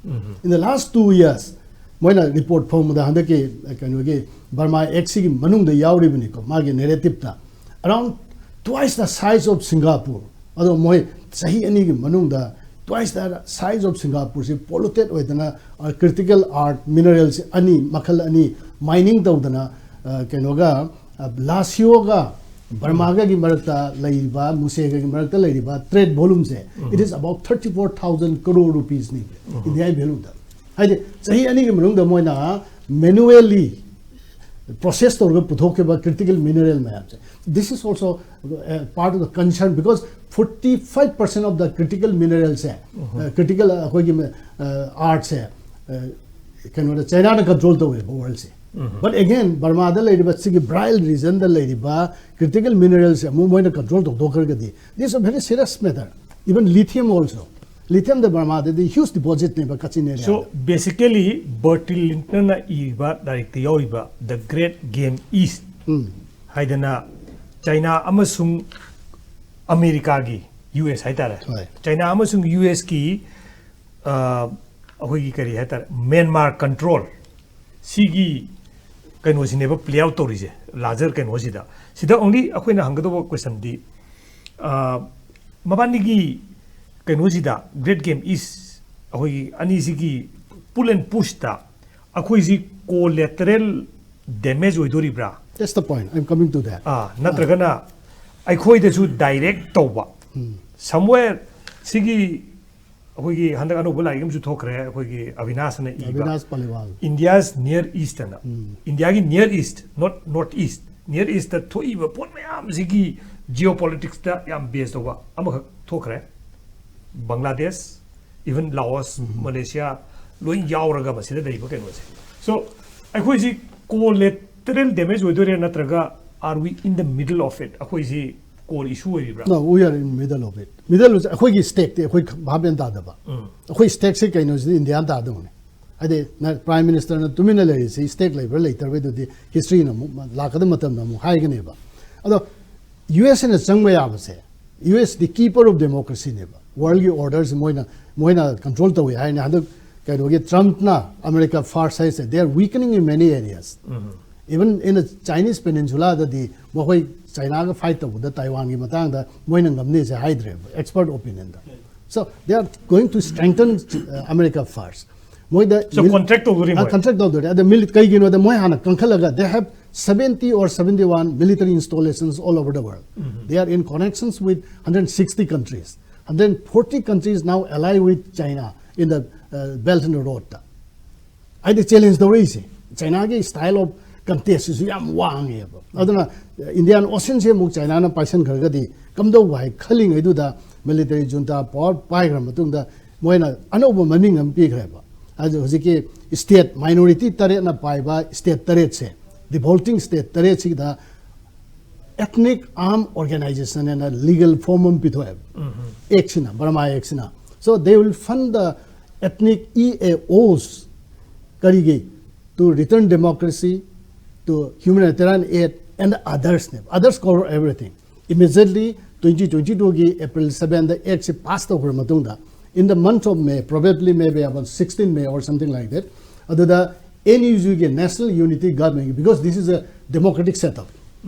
In the last two years, ꯃꯣꯏꯅ ꯔꯤꯄꯣꯔꯠ ꯐꯣꯡꯕꯗ ꯍꯟꯗꯛꯀꯤ ꯀꯩꯅꯣꯒꯤ ꯕꯔꯃꯥ ꯑꯦꯛꯁꯤꯒꯤ ꯃꯅꯨꯡꯗ ꯌꯥꯎꯔꯤꯕꯅꯤꯀꯣ, ꯃꯥꯒꯤ ꯅꯦꯔꯦꯇꯤꯞꯇ, around twice the size of Singapore. ꯑꯗꯣ ꯃꯣꯏ ꯆꯍꯤ ꯑꯅꯤꯒꯤ ꯃꯅꯨꯡꯗ twice the size of Singapore ꯁꯤ polluted ꯑꯣꯏꯗꯅ, critical earth minerals ꯑꯅꯤ, ꯃꯈꯜ ꯑꯅꯤ mining ꯇꯧꯗꯅ, ꯀꯩꯅꯣꯒ, ꯂꯥꯁꯤꯌꯣꯒ ꯕꯔꯃꯥꯒꯒꯤ ꯃꯔꯛꯇ ꯂꯩꯔꯤꯕ, ꯃꯨꯁꯦꯒꯒꯤ ꯃꯔꯛꯇ ꯂꯩꯔꯤꯕ trade volume say, it is about thirty four thousand crore rupees ꯅꯤ, ꯏꯟꯗꯤꯌꯥꯒꯤ value ꯗ꯫ ꯍꯥꯏꯗꯤ ꯆꯍꯤ ꯑꯅꯤꯒꯤ ꯃꯅꯨꯡꯗ ꯃꯣꯏꯅ manually process ꯇꯧꯔꯒ ꯄꯨꯊꯣꯛꯈꯤꯕ critical mineral ꯃꯌꯥꯝꯁꯦ, this is also part of the concern, because forty five percent of the critical mineral say, critical ꯑꯩꯈꯣꯏꯒꯤ earth ꯁꯦ, ꯀꯩꯅꯣꯗ, ꯆꯥꯏꯅꯥꯅ control ꯇꯧꯋꯦꯕ world ꯁꯦ꯫ But again, ꯕꯔꯃꯥꯗ ꯂꯩꯔꯤꯕ ꯁꯤꯒꯤ Brile region ꯗ ꯂꯩꯔꯤꯕ critical mineral ꯁꯦ ꯑꯃꯨꯛ ꯃꯣꯏꯅ control ꯇꯧꯊꯣꯛꯈ꯭ꯔꯒꯗꯤ, this is a very serious matter. Even lithium also. Lithium the ꯕꯔꯃꯥꯗꯗꯤ huge deposit ꯅꯦꯕ, ꯀꯆꯤꯟ area ꯗ꯫ So basically, Bertil Lintner ꯅ ꯏꯔꯤꯕ ꯂꯥꯏꯔꯤꯛꯇ ꯌꯥꯎꯔꯤꯕ The Great Game East ꯍꯥꯏꯗꯅ, ꯆꯥꯏꯅꯥ ꯑꯃꯁꯨꯡ ꯑꯃꯦꯔꯤꯀꯥꯒꯤ, ꯌꯨ ꯑꯦꯁ ꯍꯥꯏꯇꯥꯔꯦ, ꯍꯣꯏ꯫ ꯆꯥꯏꯅꯥ ꯑꯃꯁꯨꯡ ꯌꯨ ꯑꯦꯁꯀꯤ ꯑꯩꯈꯣꯏꯒꯤ ꯀꯔꯤ ꯍꯥꯏꯇꯥꯔꯦ, ꯃ꯭ꯌꯥꯟꯃꯥꯔ control ꯁꯤꯒꯤ ꯀꯩꯅꯣꯁꯤꯅꯦꯕ play out ꯇꯧꯔꯤꯁꯦ, larger ꯀꯩꯅꯣꯁꯤꯗ꯫ ꯁꯤꯗ only ꯑꯩꯈꯣꯏꯅ ꯍꯪꯒꯗꯧꯕ question ꯗꯤ, ꯃꯕꯥꯅꯤꯒꯤ ꯀꯩꯅꯣꯁꯤꯗ, Great Game East, ꯑꯩꯈꯣꯏꯒꯤ ꯑꯅꯤꯁꯤꯒꯤ pull and push ꯇ ꯑꯩꯈꯣꯏꯁꯤ collateral damage ꯑꯣꯏꯗꯣꯔꯤꯕ꯭ꯔꯥ? That's the point. I'm coming to that. ꯑꯥ, ꯅꯠꯇ꯭ꯔꯒꯅ ꯑꯩꯈꯣꯏꯗꯁꯨ direct ꯇꯧꯕ, somewhere ꯁꯤꯒꯤ, ꯑꯩꯈꯣꯏꯒꯤ ꯍꯟꯗꯛ ꯑꯅꯧꯕ ꯂꯥꯏꯔꯤꯛ ꯑꯃꯁꯨ ꯊꯣꯛꯈ꯭ꯔꯦ, ꯑꯩꯈꯣꯏꯒꯤ ꯑꯕꯤꯅꯥꯁꯅ ꯏꯕ, Avinash Paliwal. India's Near East ꯑꯅ, ꯏꯟꯗꯤꯌꯥꯒꯤ near east, not north east, near east ꯇ ꯊꯣꯛꯏꯕ ꯄꯣꯠ ꯃꯌꯥꯝꯁꯤꯒꯤ geopolitics ꯇ ꯌꯥꯝ base ꯇꯧꯕ ꯑꯃꯈꯛ ꯊꯣꯛꯈ꯭ꯔꯦ꯫ ꯕꯪꯒ꯭ꯂꯥꯗꯦꯁ, even ꯂꯥꯑꯣꯁ, ꯃꯂꯦꯁꯤꯌꯥ ꯂꯣꯏ ꯌꯥꯎꯔꯒ ꯃꯁꯤꯗ ꯂꯩꯔꯤꯕ ꯀꯩꯅꯣꯁꯦ꯫ So ꯑꯩꯈꯣꯏꯁꯤ collateral damage ꯑꯣꯏꯗꯣꯏꯔꯥ, ꯅꯠꯇ꯭ꯔꯒ are we in the middle of it? ꯑꯩꯈꯣꯏꯁꯤ core issue ꯑꯣꯏꯔꯤꯕ꯭ꯔꯥ? No, we are in middle of it. Middle ꯑꯩꯈꯣꯏꯒꯤ stake ꯇꯤ ꯑꯩꯈꯣꯏ ꯚꯥꯞ ꯃꯦꯟ ꯇꯥꯗꯕ꯫ ꯑꯩꯈꯣꯏ stake ꯁꯦ ꯀꯩꯅꯣꯁꯤꯗꯤ ꯏꯟꯗꯤꯌꯥꯅ ꯇꯥꯗꯧꯅꯦ꯫ ꯍꯥꯏꯗꯤ ꯅ-, Prime Minister ꯅ ꯇꯨꯃꯤꯟꯅ ꯂꯩꯔꯤꯁꯤ stake ꯂꯩꯕ꯭ꯔꯥ ꯂꯩꯇꯕ꯭ꯔꯥꯗꯨꯗꯤ history ꯅ ꯑꯃꯨꯛ ꯂꯥꯛꯀꯗꯕ ꯃꯇꯝꯗ ꯑꯃꯨꯛ ꯍꯥꯏꯒꯅꯦꯕ꯫ ꯑꯗꯣ ꯌꯨ ꯑꯦꯁ ꯑꯦ ꯅ ꯆꯪꯕ ꯌꯥꯕꯁꯦ, U S the keeper of democracy ꯅꯦꯕ꯫ ꯋꯥꯔꯜꯒꯤ ꯑꯣꯔꯗꯔꯁꯤ ꯃꯣꯏꯅ ꯃꯣꯏꯅ ꯀꯟꯇ꯭ꯔꯣꯜ ꯇꯧꯏ ꯍꯥꯏꯅ ꯍꯟꯗꯛ ꯀꯩꯅꯣꯒꯤ ꯇ꯭ꯔꯝꯞꯅ ꯑꯃꯦꯔꯤꯀꯥ ꯐꯥꯔꯁ ꯍꯥꯏꯁꯦ, they are weakening in many areas. Even in the Chinese Peninsulaꯗꯗꯤ ꯃꯈꯣꯏ ꯆꯥꯏꯅꯥꯒ ꯐꯥꯏꯠ ꯇꯧꯕꯗ ꯇꯥꯏꯋꯥꯟꯒꯤ ꯃꯇꯥꯡꯗ ꯃꯣꯏꯅ ꯉꯝꯅꯤꯁꯦ ꯍꯥꯏꯗ꯭ꯔꯦꯕ, expert ꯑꯣꯄꯤꯅꯤꯌꯟꯗ. So they are going to strengthen America first. ꯃꯣꯏꯗ So contract ꯇꯧꯗꯣꯔꯤ ꯃꯣꯏ. ꯀꯟꯇ꯭ꯔꯦꯛ ꯇꯧꯗꯣꯔꯤ. ꯑꯗ ꯃꯤꯂꯤ ꯀꯩꯒꯤꯅꯣꯗ ꯃꯣꯏ ꯍꯥꯟꯅ ꯀꯟꯈꯠꯂꯒ they have seventy or seventy-one military installations all over the world. They are in connections with hundred sixty countries. Hundred forty countries now ally with China in the uh, Belt and Road. ꯍꯥꯏꯗꯤ challenge ꯇꯧꯔꯛꯏꯁꯦ ꯆꯥꯏꯅꯥꯒꯤ style of contest ꯁꯤꯁꯨ ꯌꯥꯝ ꯋꯥꯡꯉꯦꯕ. ꯑꯗꯨꯅ Indian ꯑꯣꯁꯤꯌꯟꯁꯦ ꯑꯃꯨꯛ ꯆꯥꯏꯅꯥꯅ ꯄꯥꯏꯁꯟꯈ꯭ꯔꯒꯗꯤ ꯀꯝꯗꯧꯕ ꯍꯥꯏ ꯈꯜꯂꯤꯉꯩꯗꯨꯗ military ꯖꯨꯟꯇꯥ power ꯄꯥꯏꯈ꯭ꯔ ꯃꯇꯨꯡꯗ ꯃꯣꯏꯅ ꯑꯅꯧꯕ ꯃꯃꯤꯡ ꯑꯃ ꯄꯤꯈ꯭ꯔꯦꯕ. ꯑꯗꯨ ꯍꯧꯖꯤꯛꯀꯤ ꯁ꯭ꯇꯦꯠ ꯃꯥꯏꯅꯣꯔꯤꯇꯤ ꯇꯔꯦꯠꯅ ꯄꯥꯏꯕ ꯁ꯭ꯇꯦꯠ ꯇꯔꯦꯠꯁꯦ, ꯗꯤꯐꯣꯜꯇꯤꯡ ꯁ꯭ꯇꯦꯠ ꯇꯔꯦꯠꯁꯤꯗ ethnic arm organization ꯍꯥꯏꯅ ꯂꯤꯒꯦꯜ ꯐꯣꯔꯝ ꯑꯃ ꯄꯤꯊꯣꯛꯑꯦꯕ. ꯑꯦꯛꯁꯤꯅ, ꯕꯔꯃꯥ ꯑꯦꯛꯁꯤꯅ. So they will fund the ethnic E A Os. ꯀꯔꯤꯒꯤ? To return democracy, to humanitarian aid and others ꯅꯦꯕ. Others cover everything. Immediately twenty twenty-twoꯒꯤ April sevenꯗ ꯑꯦꯛꯁꯤ ꯄꯥꯁ ꯇꯧꯈ꯭ꯔ ꯃꯇꯨꯡꯗ, in the month of May, probably maybe about sixteen May or something like that, ꯑꯗꯨꯗ NUGꯒꯤ National Unity Government, because this is a democratic setup,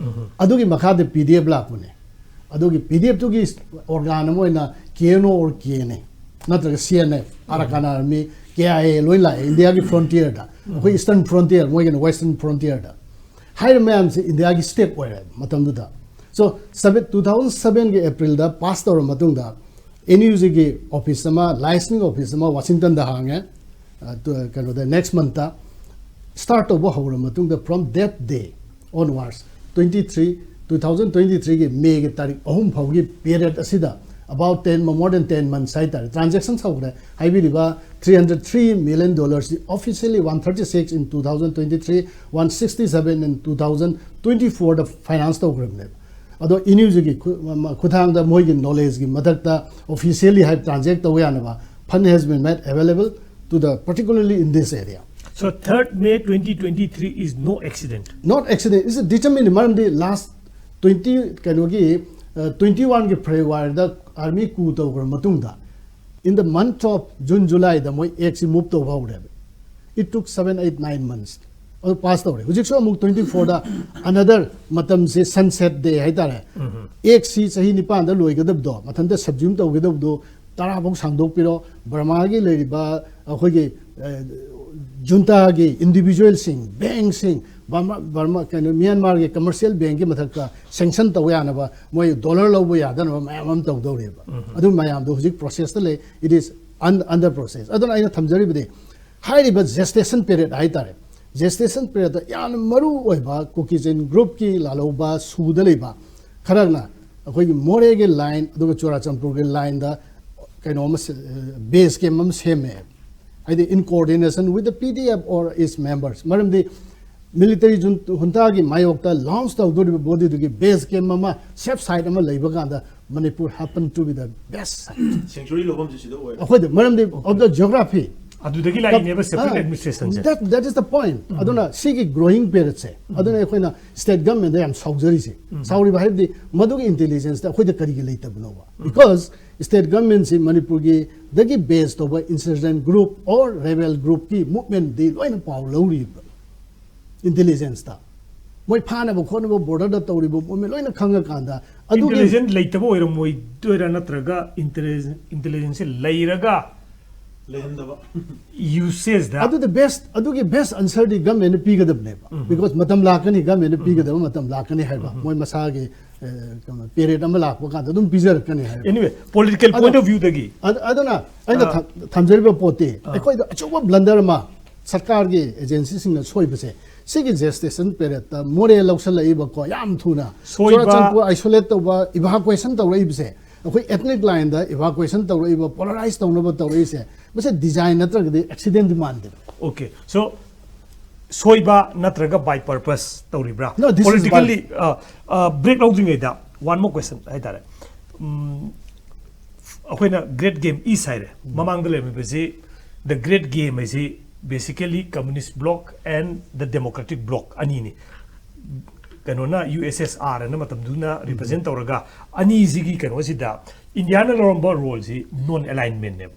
ꯑꯗꯨꯒꯤ ꯃꯈꯥꯗ PDF ꯂꯥꯛꯄꯅꯦ. ꯑꯗꯨꯒꯤ PDFꯇꯨꯒꯤ organ ꯑꯃ ꯑꯣꯏꯅ KNO or KNA ꯅꯠꯇ꯭ꯔꯒ CNF, Arakan Army, KIA ꯂꯣꯏ ꯂꯥꯛꯑꯦ ꯏꯟꯗꯤꯌꯥꯒꯤ frontierꯗ. ꯑꯩꯈꯣꯏ Eastern Frontier, ꯃꯣꯏꯒꯤꯅ Western Frontierꯗ. ꯍꯥꯏꯔꯤꯕ ꯃꯌꯥꯝꯁꯦ ꯏꯟꯗꯤꯌꯥꯒꯤ step ꯑꯣꯏꯔꯦ ꯃꯇꯝꯗꯨꯗ. So seven, two thousand sevenꯒꯤ Aprilꯗ ꯄꯥꯁ ꯇꯧꯔ ꯃꯇꯨꯡꯗ NUGꯒꯤ office ꯑꯃ, licensing office ꯑꯃ Washingtonꯗ ꯍꯥꯡꯉꯦ. ꯑ, ꯇꯨ-, ꯀꯩꯅꯣꯗ next monthꯇ start ꯇꯧꯕ ꯍꯧꯔ ꯃꯇꯨꯡꯗ, from that day onwards, twenty three, two thousand twenty threeꯒꯤ Mayꯒꯤ ꯇꯥꯔꯤꯛ ꯑꯍꯨꯝ ꯐꯥꯎꯒꯤ period ꯑꯁꯤꯗ about ten, more than ten months ꯍꯥꯏꯇꯥꯔꯦ, transactions ꯍꯧꯈ꯭ꯔꯦ. ꯍꯥꯏꯕꯤꯔꯤꯕ three hundred three million dollars officially one thirty six in two thousand twenty three, one sixty seven in two thousand twenty fourꯗ finance ꯇꯧꯈ꯭ꯔꯕꯅꯦꯕ. ꯑꯗꯣ NUGꯒꯤ ꯈꯨ-, ꯃ-, ꯈꯨꯊꯥꯡꯗ ꯃꯣꯏꯒꯤ knowledgeꯒꯤ ꯃꯊꯛꯇ officially ꯍꯥꯏ transact ꯇꯧꯕ ꯌꯥꯅꯕ fund has been made available to the, particularly in this area. So third May twenty twenty three is no accident. Not accident, it's a determined. ꯃꯔꯝꯗꯤ last twenty, ꯀꯩꯅꯣꯒꯤ, uh, twenty oneꯒꯤ Februaryꯗ ꯑꯥꯔꯃꯤ ꯀꯨ ꯇꯧꯈ꯭ꯔ ꯃꯇꯨꯡꯗ, in the month of June, Julyꯗ ꯃꯣꯏ ꯑꯦꯛꯁꯤ move ꯇꯧꯕ ꯍꯧꯔꯦꯕ. It took seven, eight, nine months. ꯑꯗꯨ pass ꯇꯧꯔꯦ. ꯍꯧꯖꯤꯛꯁꯨ ꯑꯃꯨꯛ twenty fourꯗ another ꯃꯇꯝꯁꯦ sunset day ꯍꯥꯏꯇꯥꯔꯦ. ꯑꯦꯛꯁꯤ ꯆꯍꯤ ꯅꯤꯄꯥꯟꯗ ꯂꯣꯏꯒꯗꯕꯗꯣ, ꯃꯊꯟꯇ ꯁꯕꯖ꯭ꯌꯨꯝ ꯇꯧꯒꯗꯕꯗꯣ ꯇꯔꯥꯐꯧ ꯁꯥꯡꯗꯣꯛꯄꯤꯔꯣ. ꯕꯔꯃꯥꯒꯤ ꯂꯩꯔꯤꯕ ꯑꯩꯈꯣꯏꯒꯤ ꯖꯨꯟꯇꯥꯒꯤ ꯏꯟꯗꯤꯕꯤꯖꯨꯋꯦꯜꯁꯤꯡ, ꯕꯦꯡꯁꯤꯡ, ꯕꯔꯃꯥ, ꯕꯔꯃꯥ, ꯀꯩꯅꯣ, ꯃ꯭ꯌꯥꯟꯃꯥꯔꯒꯤ ꯀꯃꯔꯁꯤꯌꯦꯜ ꯕꯦꯡꯒꯤ ꯃꯊꯛꯇ ꯁꯦꯡꯁꯟ ꯇꯧꯕ ꯌꯥꯅꯕ, ꯃꯣꯏ ꯗꯣꯂꯔ ꯂꯧꯕ ꯌꯥꯗꯅꯕ ꯃꯌꯥꯝ ꯑꯃ ꯇꯧꯗꯧꯔꯤꯕ. ꯑꯗꯨ ꯃꯌꯥꯝꯗꯣ ꯍꯧꯖꯤꯛ ꯄ꯭ꯔꯣꯁꯦꯁꯇ ꯂꯩ. It is un- under process. ꯑꯗꯨꯅ ꯑꯩꯅ ꯊꯝꯖꯔꯤꯕꯗꯤ, ꯍꯥꯏꯔꯤꯕ ꯖꯦꯁꯇꯦꯁꯟ ꯄꯦꯔꯦꯠ ꯍꯥꯏꯇꯥꯔꯦ, ꯖꯦꯁꯇꯦꯁꯟ ꯄꯦꯔꯦꯠꯇ ꯌꯥꯝꯅ ꯃꯔꯨ ꯑꯣꯏꯕ ꯀꯨꯀꯤꯖꯦꯟ ꯒ꯭ꯔꯨꯞꯀꯤ ꯂꯥꯜꯍꯧꯕ ꯁꯨꯗ ꯂꯩꯕ ꯈꯔꯅ ꯑꯩꯈꯣꯏꯒꯤ ꯃꯣꯔꯦꯒꯤ ꯂꯥꯏꯟ ꯑꯗꯨꯒ ꯆꯨꯔꯥꯆꯥꯟꯄꯨꯔꯒꯤ ꯂꯥꯏꯟꯗ ꯀꯩꯅꯣ ꯑꯃ, ꯕꯦꯁ ꯀꯦꯝ ꯑꯃ ꯁꯦꯝꯃꯦ, ꯍꯥꯏꯗꯤ in coordination with the P D F or its members. ꯃꯔꯝꯗꯤ ꯃꯤꯂꯤꯇꯔꯤ ꯖꯨꯟ ꯍꯨꯟꯇꯥꯒꯤ ꯃꯥꯌꯣꯛꯇ ꯂꯥꯎꯟꯁ ꯇꯧꯗꯣꯔꯤꯕ ꯕꯣꯗꯤꯗꯨꯒꯤ ꯕꯦꯁ ꯀꯦꯝ ꯑꯃ, ꯁꯦꯐ ꯁꯥꯏꯠ ꯑꯃ ꯂꯩꯕ ꯀꯥꯟꯗ, Manipur happen to be the best site. ꯁꯦꯡꯆꯨꯔꯤ ꯂꯧꯐꯝꯁꯦ ꯁꯤꯗ ꯑꯣꯏ꯫ ꯑꯩꯈꯣꯏꯗ ꯃꯔꯝꯗꯤ of the geography. ꯑꯗꯨꯗꯒꯤ ꯂꯥꯛꯏꯅꯦꯕ separate Ah, administrationꯁꯦ. That, that is the point. ꯑꯗꯨꯅ ꯁꯤꯒꯤ growing periodꯁꯦ, ꯑꯗꯨꯅ ꯑꯩꯈꯣꯏꯅ state governmentꯗ ꯌꯥꯝ ꯁꯥꯎꯖꯔꯤꯁꯦ. ꯁꯥꯎꯔꯤꯕ ꯍꯥꯏꯕꯗꯤ ꯃꯗꯨꯒꯤ intelligenceꯇ ꯑꯩꯈꯣꯏꯗ ꯀꯔꯤꯒꯤ ꯂꯩꯇꯕꯅꯣꯕ? Because state governmentꯁꯤ ꯃꯅꯤꯄꯨꯔꯒꯤꯗꯒꯤ base ꯇꯧꯕ insurgent group or rebel groupꯀꯤ movementꯗꯤ ꯂꯣꯏꯅ ꯄꯥꯎ ꯂꯧꯔꯤꯕ intelligenceꯇ. ꯃꯣꯏ ꯐꯥꯅꯕ ꯈꯣꯠꯅꯕ borderꯗ ꯇꯧꯔꯤꯕ movement ꯂꯣꯏꯅ ꯈꯪꯉꯀꯥꯟꯗ ꯑꯗꯨꯒꯤ Intelligence ꯂꯩꯇꯕ ꯑꯣꯏꯔꯝꯃꯣꯏꯗꯣꯏꯔꯥ, ꯅꯠꯇ꯭ꯔꯒ intelligence intelligenceꯁꯦ ꯂꯩꯔꯒ ꯂꯩꯍꯟꯗꯕ꯫ usageꯗ ꯑꯗꯨꯗ best, ꯑꯗꯨꯒꯤ best answerꯗꯤ governmentꯅ ꯄꯤꯒꯗꯕꯅꯦꯕ. Because ꯃꯇꯝ ꯂꯥꯛꯀꯅꯤ, governmentꯅ ꯄꯤꯒꯗꯕ ꯃꯇꯝ ꯂꯥꯛꯀꯅꯤ ꯍꯥꯏꯕ, ꯃꯣꯏ ꯃꯁꯥꯒꯤ ꯑꯦ, ꯀꯩꯅꯣ, period ꯑꯃ ꯂꯥꯛꯄ ꯀꯥꯟꯗ ꯑꯗꯨꯝ ꯄꯤꯖꯔꯛꯀꯅꯤ ꯍꯥꯏꯕ. Anyway, political ꯑꯗꯣ- point of viewꯗꯒꯤ ꯑꯗ- ꯑꯗꯨꯅ ꯑꯩꯅ ꯑꯥ. ꯊꯝ- ꯊꯝꯖꯔꯤꯕ ꯄꯣꯠꯇꯤ, ꯑꯥ. ꯑꯩꯈꯣꯏꯗ ꯑꯆꯧꯕ blunder ꯑꯃ, ꯁꯔꯀꯥꯔꯒꯤ agencyꯁꯤꯡꯅ ꯁꯣꯏꯕꯁꯦ, ꯁꯤꯒꯤ ꯖꯦꯁꯇꯦꯁꯟ ꯄꯦꯔꯦꯠꯇ ꯃꯣꯔꯦ ꯂꯧꯁꯜꯂꯛꯏꯕꯀꯣ, ꯌꯥꯝ ꯊꯨꯅ ꯁꯣꯏꯕ- ꯆꯨꯔꯥꯆꯥꯟꯄꯨꯔ isolate ꯇꯧꯕ, evacuation ꯇꯧꯔꯛꯏꯕꯁꯦ, ꯑꯩꯈꯣꯏ ethnic lineꯗ evacuation ꯇꯧꯔꯛꯏꯕ, polarize ꯇꯧꯅꯕ ꯇꯧꯔꯛꯏꯁꯦ, ꯃꯁꯤ design ꯅꯠꯇ꯭ꯔꯒꯗꯤ accidentꯗꯤ ꯃꯥꯟꯗꯦꯕ. Okay, so ꯁꯣꯏꯕ ꯅꯠꯇ꯭ꯔꯒ by purpose ꯇꯧꯔꯤꯕ꯭ꯔꯥ? No, this is Politically, uh, uh, break ꯂꯧꯗ꯭ꯔꯤꯉꯩꯗ one more question ꯍꯥꯏꯇꯥꯔꯦ. ꯎꯝ, ꯑꯩꯈꯣꯏꯅ Great Game East ꯍꯥꯏꯔꯦ, ꯃꯃꯥꯡꯗ ꯂꯩꯔꯝꯃꯤꯕꯁꯤ the Great Game ꯍꯥꯏꯁꯤ basically communist bloc and the democratic bloc ꯑꯅꯤꯅꯤ. ꯀꯩꯅꯣꯅ, ꯌꯨ ꯑꯦꯁ ꯑꯦꯁ ꯑꯥꯔ ꯑꯅ ꯃꯇꯝꯗꯨꯅ ꯔꯤꯄ꯭ꯔꯖꯦꯟ ꯇꯧꯔꯒ, ꯑꯅꯤꯁꯤꯒꯤ ꯀꯩꯅꯣꯁꯤꯗ ꯏꯟꯗꯤꯌꯥꯅ ꯂꯧꯔꯝꯕ ꯔꯣꯜꯁꯤ ꯅꯣꯟ ꯑꯦꯂꯥꯏꯟꯃꯦꯟꯅꯦꯕ꯫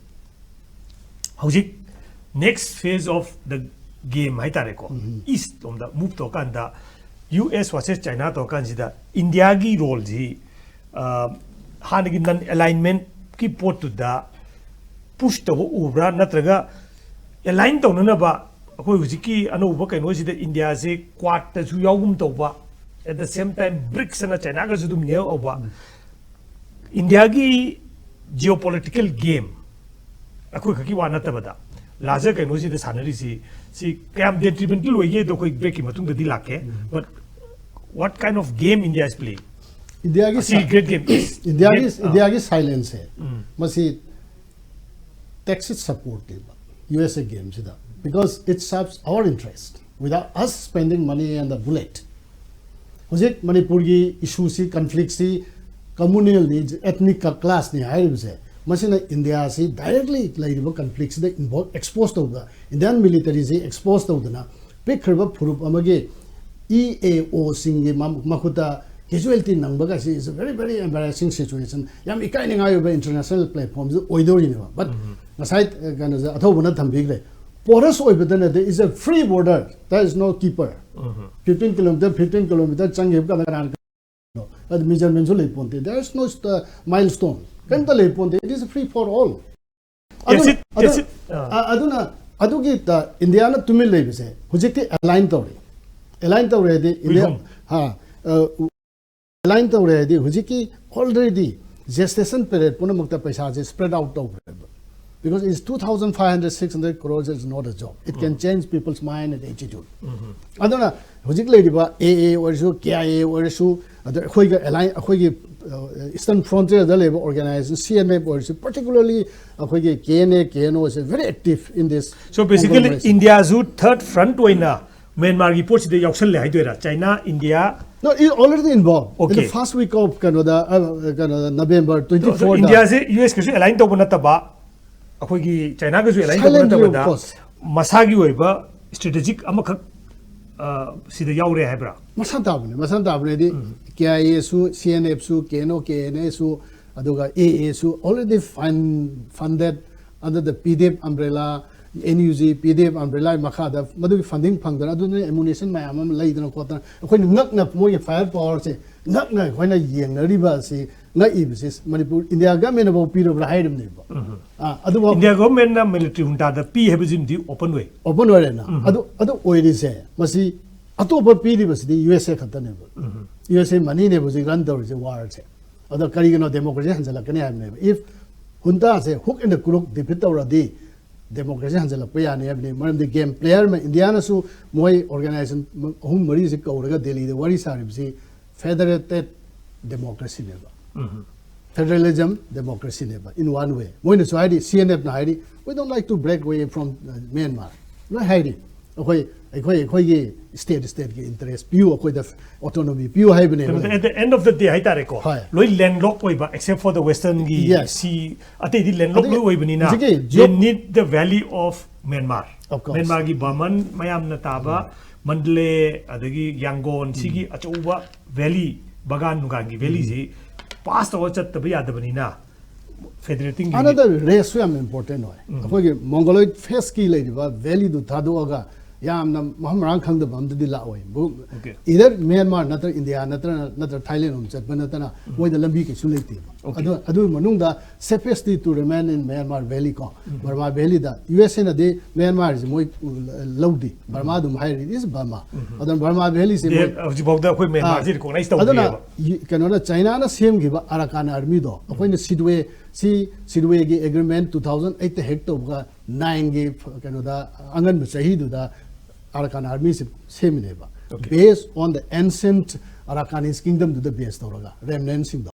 ꯍꯧꯖꯤꯛ next phase of the game ꯍꯥꯏꯇꯥꯔꯦꯀꯣ, ꯏꯁ ꯂꯣꯝꯗ ꯃꯨꯚ ꯇꯧꯔꯀꯥꯟꯗ, ꯌꯨ ꯑꯦꯁ ꯚꯔꯁꯦꯁ ꯆꯥꯏꯅꯥ ꯇꯧꯔꯀꯥꯟꯁꯤꯗ ꯏꯟꯗꯤꯌꯥꯒꯤ ꯔꯣꯜꯁꯤ, ꯑ, ꯍꯥꯟꯅꯒꯤ ꯅꯟ ꯑꯦꯂꯥꯏꯟꯃꯦꯟꯀꯤ ꯄꯣꯠꯇꯨꯗ ꯄꯨꯁ ꯇꯧꯕ ꯎꯕ꯭ꯔꯥ, ꯅꯠꯇ꯭ꯔꯒ ꯑꯦꯂꯥꯏꯟ ꯇꯧꯅꯅꯕ ꯑꯩꯈꯣꯏ ꯍꯧꯖꯤꯛꯀꯤ ꯑꯅꯧꯕ ꯀꯩꯅꯣꯁꯤꯗ ꯏꯟꯗꯤꯌꯥꯁꯦ ꯀ꯭ꯋꯥꯠꯇꯁꯨ ꯌꯥꯎꯒꯨꯝ ꯇꯧꯕ, at the same time bricks ꯑꯅ ꯆꯥꯏꯅꯥꯒꯁꯨ ꯑꯗꯨꯝ ꯌꯥꯎꯕ, ꯏꯟꯗꯤꯌꯥꯒꯤ ꯖꯤꯑꯣ ꯄꯣꯂꯤꯇꯤꯀꯦꯜ ꯒꯦꯝ ꯑꯩꯈꯣꯏ ꯈꯛꯀꯤ ꯋꯥ ꯅꯠꯇꯕꯗ, ꯂꯥꯖꯔ ꯀꯩꯅꯣꯁꯤꯗ ꯁꯥꯟꯅꯔꯤꯁꯤ, ꯁꯤ ꯀꯌꯥꯝ ꯗꯦꯇ꯭ꯔꯤꯃꯦꯟꯇꯦꯜ ꯑꯣꯏꯒꯦ ꯑꯗꯣ ꯑꯩꯈꯣꯏ ꯕ꯭ꯔꯦꯛꯀꯤ ꯃꯇꯨꯡꯗꯗꯤ ꯂꯥꯛꯀꯦ꯫ But what kind of game India is playing? ꯏꯟꯗꯤꯌꯥꯒꯤ ꯑꯁꯤ ꯒ꯭ꯔꯦꯠ ꯒꯦꯝ ꯏꯟꯗꯤꯌꯥꯒꯤ ꯏꯟꯗꯤꯌꯥꯒꯤ ꯁꯥꯏꯂꯦꯟꯁꯁꯦ ꯃꯁꯤ ꯇꯦꯛꯁꯤꯠ ꯁꯄꯣꯔꯠꯅꯦꯕ ꯌꯨ ꯑꯦꯁ ꯑꯦ ꯒꯦꯝꯁꯤꯗ, because it serves our interest without us spending money and the bullet. ꯍꯧꯖꯤꯛ ꯃꯅꯤꯄꯨꯔꯒꯤ ꯏꯁꯨꯁꯤ, ꯀꯟꯐ꯭ꯂꯤꯛꯁꯤ ꯀꯝꯃꯨꯅꯦꯜꯅꯤ, ꯑꯦꯊꯅꯤꯛ ꯀ꯭ꯂꯥꯁꯅꯤ ꯍꯥꯏꯔꯤꯕꯁꯦ, ꯃꯁꯤꯅ ꯏꯟꯗꯤꯌꯥꯁꯤ ꯗꯥꯏꯔꯦꯛꯂꯤ ꯂꯩꯔꯤꯕ ꯀꯟꯐ꯭ꯂꯤꯛꯁꯤꯗ ꯏꯟꯚꯣꯜ, ꯑꯦꯛꯁꯄꯣꯖ ꯇꯧꯕ, ꯏꯟꯗꯤꯌꯥꯟ ꯃꯤꯂꯤꯇꯔꯤꯁꯤ ꯑꯦꯛꯁꯄꯣꯖ ꯇꯧꯗꯅ ꯄꯤꯛꯈ꯭ꯔꯕ ꯐꯨꯔꯨꯞ ꯑꯃꯒꯤ ꯏ ꯑꯦ ꯑꯣꯁꯤꯡꯒꯤ ꯃꯈꯨꯠꯇ ꯀꯦꯖꯨꯋꯦꯂꯤꯇꯤ ꯅꯪꯕꯒ ꯑꯁꯤ is a very very embarrassing situation. ꯌꯥꯝ ꯏꯀꯥꯏꯅꯤꯡꯉꯥꯏ ꯑꯣꯏꯕ ꯏꯟꯇꯔꯅꯦꯁꯅꯦꯜ ꯄ꯭ꯂꯦꯠꯐꯣꯔꯝꯁꯤ ꯑꯣꯏꯗꯧꯔꯤꯅꯦꯕ꯫ ꯕꯠ ꯉꯁꯥꯏ ꯀꯩꯅꯣꯁꯦ ꯑꯊꯧꯕꯅ ꯊꯝꯕꯤꯈ꯭ꯔꯦ, pores ꯑꯣꯏꯕꯗꯅ there is a free border, there is no keeper. Fifteen kilometer, fifteen kilometer ꯆꯪꯈꯤꯕ ꯀꯥꯟꯗ ꯀꯅꯥꯅ ꯀꯩꯅꯣ? ꯑꯗꯨ ꯃꯤꯖꯔꯃꯦꯟꯁꯨ ꯂꯩ ꯄꯣꯟꯇꯦ, there is no milestone, ꯀꯔꯤꯝꯇ ꯂꯩ ꯄꯣꯟꯇꯦ, it is free for all. That's it, that's it. ꯑꯗꯨꯅ ꯑꯗꯨꯒꯤ ꯏꯟꯗꯤꯌꯥꯅ ꯇꯨꯃꯤꯟ ꯂꯩꯕꯁꯦ ꯍꯧꯖꯤꯛꯇꯤ ꯑꯦꯂꯥꯏꯟ ꯇꯧꯔꯦ꯫ ꯑꯦꯂꯥꯏꯟ ꯇꯧꯔꯦ ꯍꯥꯏꯗꯤ ꯏꯟꯗꯤꯌꯥ ꯑꯦꯂꯥꯏꯟ ꯇꯧꯔꯦ ꯍꯥꯏꯗꯤ ꯍꯧꯖꯤꯛꯀꯤ already gestation period ꯄꯨꯝꯅꯃꯛꯇ ꯄꯩꯁꯥꯁꯦ spread out ꯇꯧꯈ꯭ꯔꯦꯕ꯫ Because it's two thousand five hundred, six hundred crores is not a joke. It can change people's mind and attitude. ꯑꯗꯨꯅ ꯍꯧꯖꯤꯛ ꯂꯩꯔꯤꯕ ꯑꯦ ꯑꯦ ꯑꯣꯏꯔꯁꯨ, ꯀꯦ ꯑꯥꯏ ꯑꯦ ꯑꯣꯏꯔꯁꯨ, ꯑꯗ ꯑꯩꯈꯣꯏꯒ ꯑꯦꯂꯥꯏꯟ, ꯑꯩꯈꯣꯏꯒꯤ ꯏꯁꯇꯔꯟ ꯐ꯭ꯔꯣꯟꯇꯤꯌꯔꯗ ꯂꯩꯕ ꯑꯣꯔꯒꯅꯥꯏꯖꯦꯁꯟ ꯁꯤ ꯑꯦꯟ ꯑꯦꯐ ꯑꯣꯏꯔꯁꯨ, particularly ꯑꯩꯈꯣꯏꯒꯤ K N A, K N ꯑꯣꯁꯦ very active in this. So basically ꯏꯟꯗꯤꯌꯥꯁꯨ ꯊꯔꯠ ꯐ꯭ꯔꯟꯠ ꯑꯣꯏꯅ ꯃ꯭ꯌꯥꯟꯃꯥꯔꯒꯤ ꯄꯣꯠꯁꯤꯗ ꯌꯥꯎꯁꯜꯂꯦ ꯍꯥꯏꯗꯣꯏꯔꯥ? China, India. No, it already involved. In the Okay. first week of ꯀꯩꯅꯣꯗ, uh, ꯀꯩꯅꯣꯗ November twenty four. ꯏꯟꯗꯤꯌꯥꯁꯦ ꯌꯨ ꯑꯦꯁꯀꯁꯨ ꯑꯦꯂꯥꯏꯟ ꯇꯧꯕ ꯅꯠꯇꯕ, ꯑꯩꯈꯣꯏꯒꯤ ꯆꯥꯏꯅꯥꯒꯁꯨ ꯑꯦꯂꯥꯏꯟ ꯇꯧꯕ Silently, of ꯅꯠꯇꯕꯗ, course. ꯃꯁꯥꯒꯤ ꯑꯣꯏꯕ ꯏꯁꯇ꯭ꯔꯦꯇꯦꯖꯤꯛ ꯑꯃꯈꯛ ꯑ, ꯁꯤꯗ ꯌꯥꯎꯔꯦ ꯍꯥꯏꯕ꯭ꯔꯥ? ꯃꯁꯥ ꯇꯥꯕꯅꯦ, ꯃꯁꯥ ꯇꯥꯕꯅꯦꯗꯤ꯫ ꯀꯦ ꯑꯥꯏ ꯑꯦꯁꯨ, ꯁꯤ and ꯑꯦꯐꯁꯨ, K N O, K and ꯑꯦꯁꯨ, ꯑꯗꯨꯒ ꯑꯦ ꯑꯦꯁꯨ already funded under the P D F umbrella, N U G, P D F umbrella ꯃꯈꯥꯗ ꯃꯗꯨꯒꯤ funding ꯐꯪꯗꯅ, ꯑꯗꯨꯅ ammunition ꯃꯌꯥꯝ ꯑꯃ ꯂꯩꯗꯅ ꯈꯣꯠꯇꯅ, ꯑꯩꯈꯣꯏꯅ ꯉꯛꯅ ꯃꯣꯏꯒꯤ fire powerꯁꯦ ꯉꯛꯅ ꯑꯩꯈꯣꯏꯅ ꯌꯦꯡꯅꯔꯤꯕ ꯑꯁꯤ, ꯉꯛꯏꯕꯁꯤ ꯃꯅꯤꯄꯨꯔ India governmentꯅꯐꯥꯎ ꯄꯤꯔꯕ꯭ꯔꯥ ꯍꯥꯏꯔꯤꯕꯅꯦꯕ꯫ ꯑꯥ, ꯑꯗꯨꯐꯥꯎ India governmentꯅ military juntaꯗ ꯄꯤ ꯍꯥꯏꯕꯁꯤꯃꯗꯤ open ꯑꯣꯏ꯫ Open ꯑꯣꯏꯔꯦꯅ꯫ ꯑꯗꯨ, ꯑꯗꯨ ꯑꯣꯏꯔꯤꯁꯦ ꯃꯁꯤ ꯑꯇꯣꯞꯄ ꯄꯤꯔꯤꯕꯁꯤꯗꯤ ꯌꯨ ꯑꯦꯁ ꯑꯦ ꯈꯛꯇꯅꯦꯕ꯫ ꯌꯨ ꯑꯦꯁ ꯑꯦ moneyꯅꯦꯕ ꯍꯧꯖꯤꯛ run ꯇꯧꯔꯤꯁꯦ warꯁꯦ꯫ ꯑꯗꯣ ꯀꯔꯤꯒꯤꯅꯣ democracy ꯍꯟꯖꯤꯜꯂꯛꯀꯅꯤ ꯍꯥꯏꯕꯅꯦꯕ꯫ If juntaꯁꯦ hook and crook defeat ꯇꯧꯔꯗꯤ democracy ꯍꯟꯖꯤꯜꯂꯛꯄ ꯌꯥꯅꯤ ꯍꯥꯏꯕꯅꯤ꯫ ꯃꯔꯝꯗꯤ game player ꯑꯃ Indiaꯅꯁꯨ ꯃꯣꯏ organization ꯑꯍꯨꯝ ꯃꯔꯤꯁꯤ ꯀꯧꯔꯒ ꯗꯦꯜꯂꯤꯗ ꯋꯥꯔꯤ ꯁꯥꯔꯤꯕꯁꯤ federated democracyꯅꯦꯕ꯫ Federalism democracyꯅꯦꯕ in one way꯫ ꯃꯣꯏꯅꯁꯨ ꯍꯥꯏꯔꯤ, ꯁꯤ ꯑꯦꯟ ꯑꯦꯐꯅ ꯍꯥꯏꯔꯤ, "We don't like to break away from, uh, Myanmar." ꯂꯣꯏ ꯍꯥꯏꯔꯤ, "ꯑꯩꯈꯣꯏ, ꯑꯩꯈꯣꯏ, ꯑꯩꯈꯣꯏꯒꯤ state, stateꯀꯤ interest ꯄꯤꯌꯨ, ꯑꯩꯈꯣꯏꯗ autonomy ꯄꯤꯌꯨ" ꯍꯥꯏꯕꯅꯦꯕ꯫ At the end of the day ꯍꯥꯏꯇꯥꯔꯦꯀꯣ, ꯍꯣꯏ꯫ ꯂꯣꯏ landlock ꯑꯣꯏꯕ except for the westernꯒꯤ Yes. ꯁꯤ, ꯑꯇꯩꯗꯤ landlock ꯑꯗꯒꯤ ꯂꯣꯏ ꯑꯣꯏꯕꯅꯤꯅ ꯍꯧꯖꯤꯛꯀꯤ they geo- need the valley of Myanmar꯫ Of course. Myanmarꯒꯤ Burman ꯃꯌꯥꯝꯅ ꯇꯥꯕ Mandalay ꯑꯗꯒꯤ Yangon ꯁꯤꯒꯤ ꯑꯆꯧꯕ valley, ꯕꯒꯥꯟ ꯅꯨꯡꯒꯥꯟꯒꯤ valleyꯁꯤ pass ꯇꯧꯔ ꯆꯠꯇꯕ ꯌꯥꯗꯕꯅꯤꯅ federatingꯒꯤ Another race ꯁꯨ ꯌꯥꯝ important ꯑꯣꯏ꯫ ꯑꯩꯈꯣꯏꯒꯤ Mongoloid faceꯀꯤ ꯂꯩꯔꯤꯕ valleyꯗꯨ ꯊꯥꯗꯣꯛꯑꯒ ꯌꯥꯝꯅ ꯃꯐꯝ ꯃꯔꯥꯡ ꯈꯪꯗꯕ ꯑꯝꯗꯗꯤ ꯂꯥꯛꯑꯣꯏ꯫ Okay. Either Myanmar ꯅꯠꯇ꯭ꯔ India ꯅꯠꯇ꯭ꯔ, ꯅꯠꯇ꯭ꯔ Thailand ꯂꯣꯝ ꯆꯠꯄ ꯅꯠꯇꯅ ꯃꯣꯏꯗ ꯂꯝꯕꯤ ꯀꯩꯁꯨ ꯂꯩꯇꯦꯕ꯫ Okay. ꯑꯗꯨ, ꯑꯗꯨ ꯃꯅꯨꯡꯗ safest to remain in Myanmar valley ꯀꯣ꯫ Burma valleyꯗ ꯌꯨ ꯑꯦꯁ ꯑꯦꯅꯗꯤ Myanmarꯁꯦ ꯃꯣꯏ ꯂꯧꯗꯦ꯫ Burma ꯑꯗꯨꯝ ꯍꯥꯏꯔꯤ, is Burma꯫ ꯑꯗꯨꯅ Burma valleyꯁꯦ They ꯃꯣꯏ ꯍꯧꯖꯤꯛꯐꯥꯎꯗ ꯑꯩꯈꯣꯏ Myanmarꯁꯤ ꯑꯥ, recognize ꯑꯗꯨꯅ ꯇꯧꯗ꯭ꯔꯤꯑꯕ꯫ ꯌꯨ-, ꯀꯩꯅꯣꯅ Chinaꯅ ꯁꯦꯝꯈꯤꯕ Arakan Armyꯗꯣ ꯑꯩꯈꯣꯏꯅ Sittwe, ꯁꯤ Sittweꯒꯤ agreement two thousand eight ꯍꯦꯛ ꯇꯧꯕꯒ nineꯒꯤ ꯀꯩꯅꯣꯗ ꯑꯉꯟꯕ ꯆꯍꯤꯗꯨꯗ Arakan Armyꯁꯦ ꯁꯦꯝꯃꯤꯅꯦꯕ꯫ Okay. Based on the ancient Arakanese kingdomꯗꯨꯗ base ꯇꯧꯔꯒ remnantꯁꯤꯡꯗꯣ꯫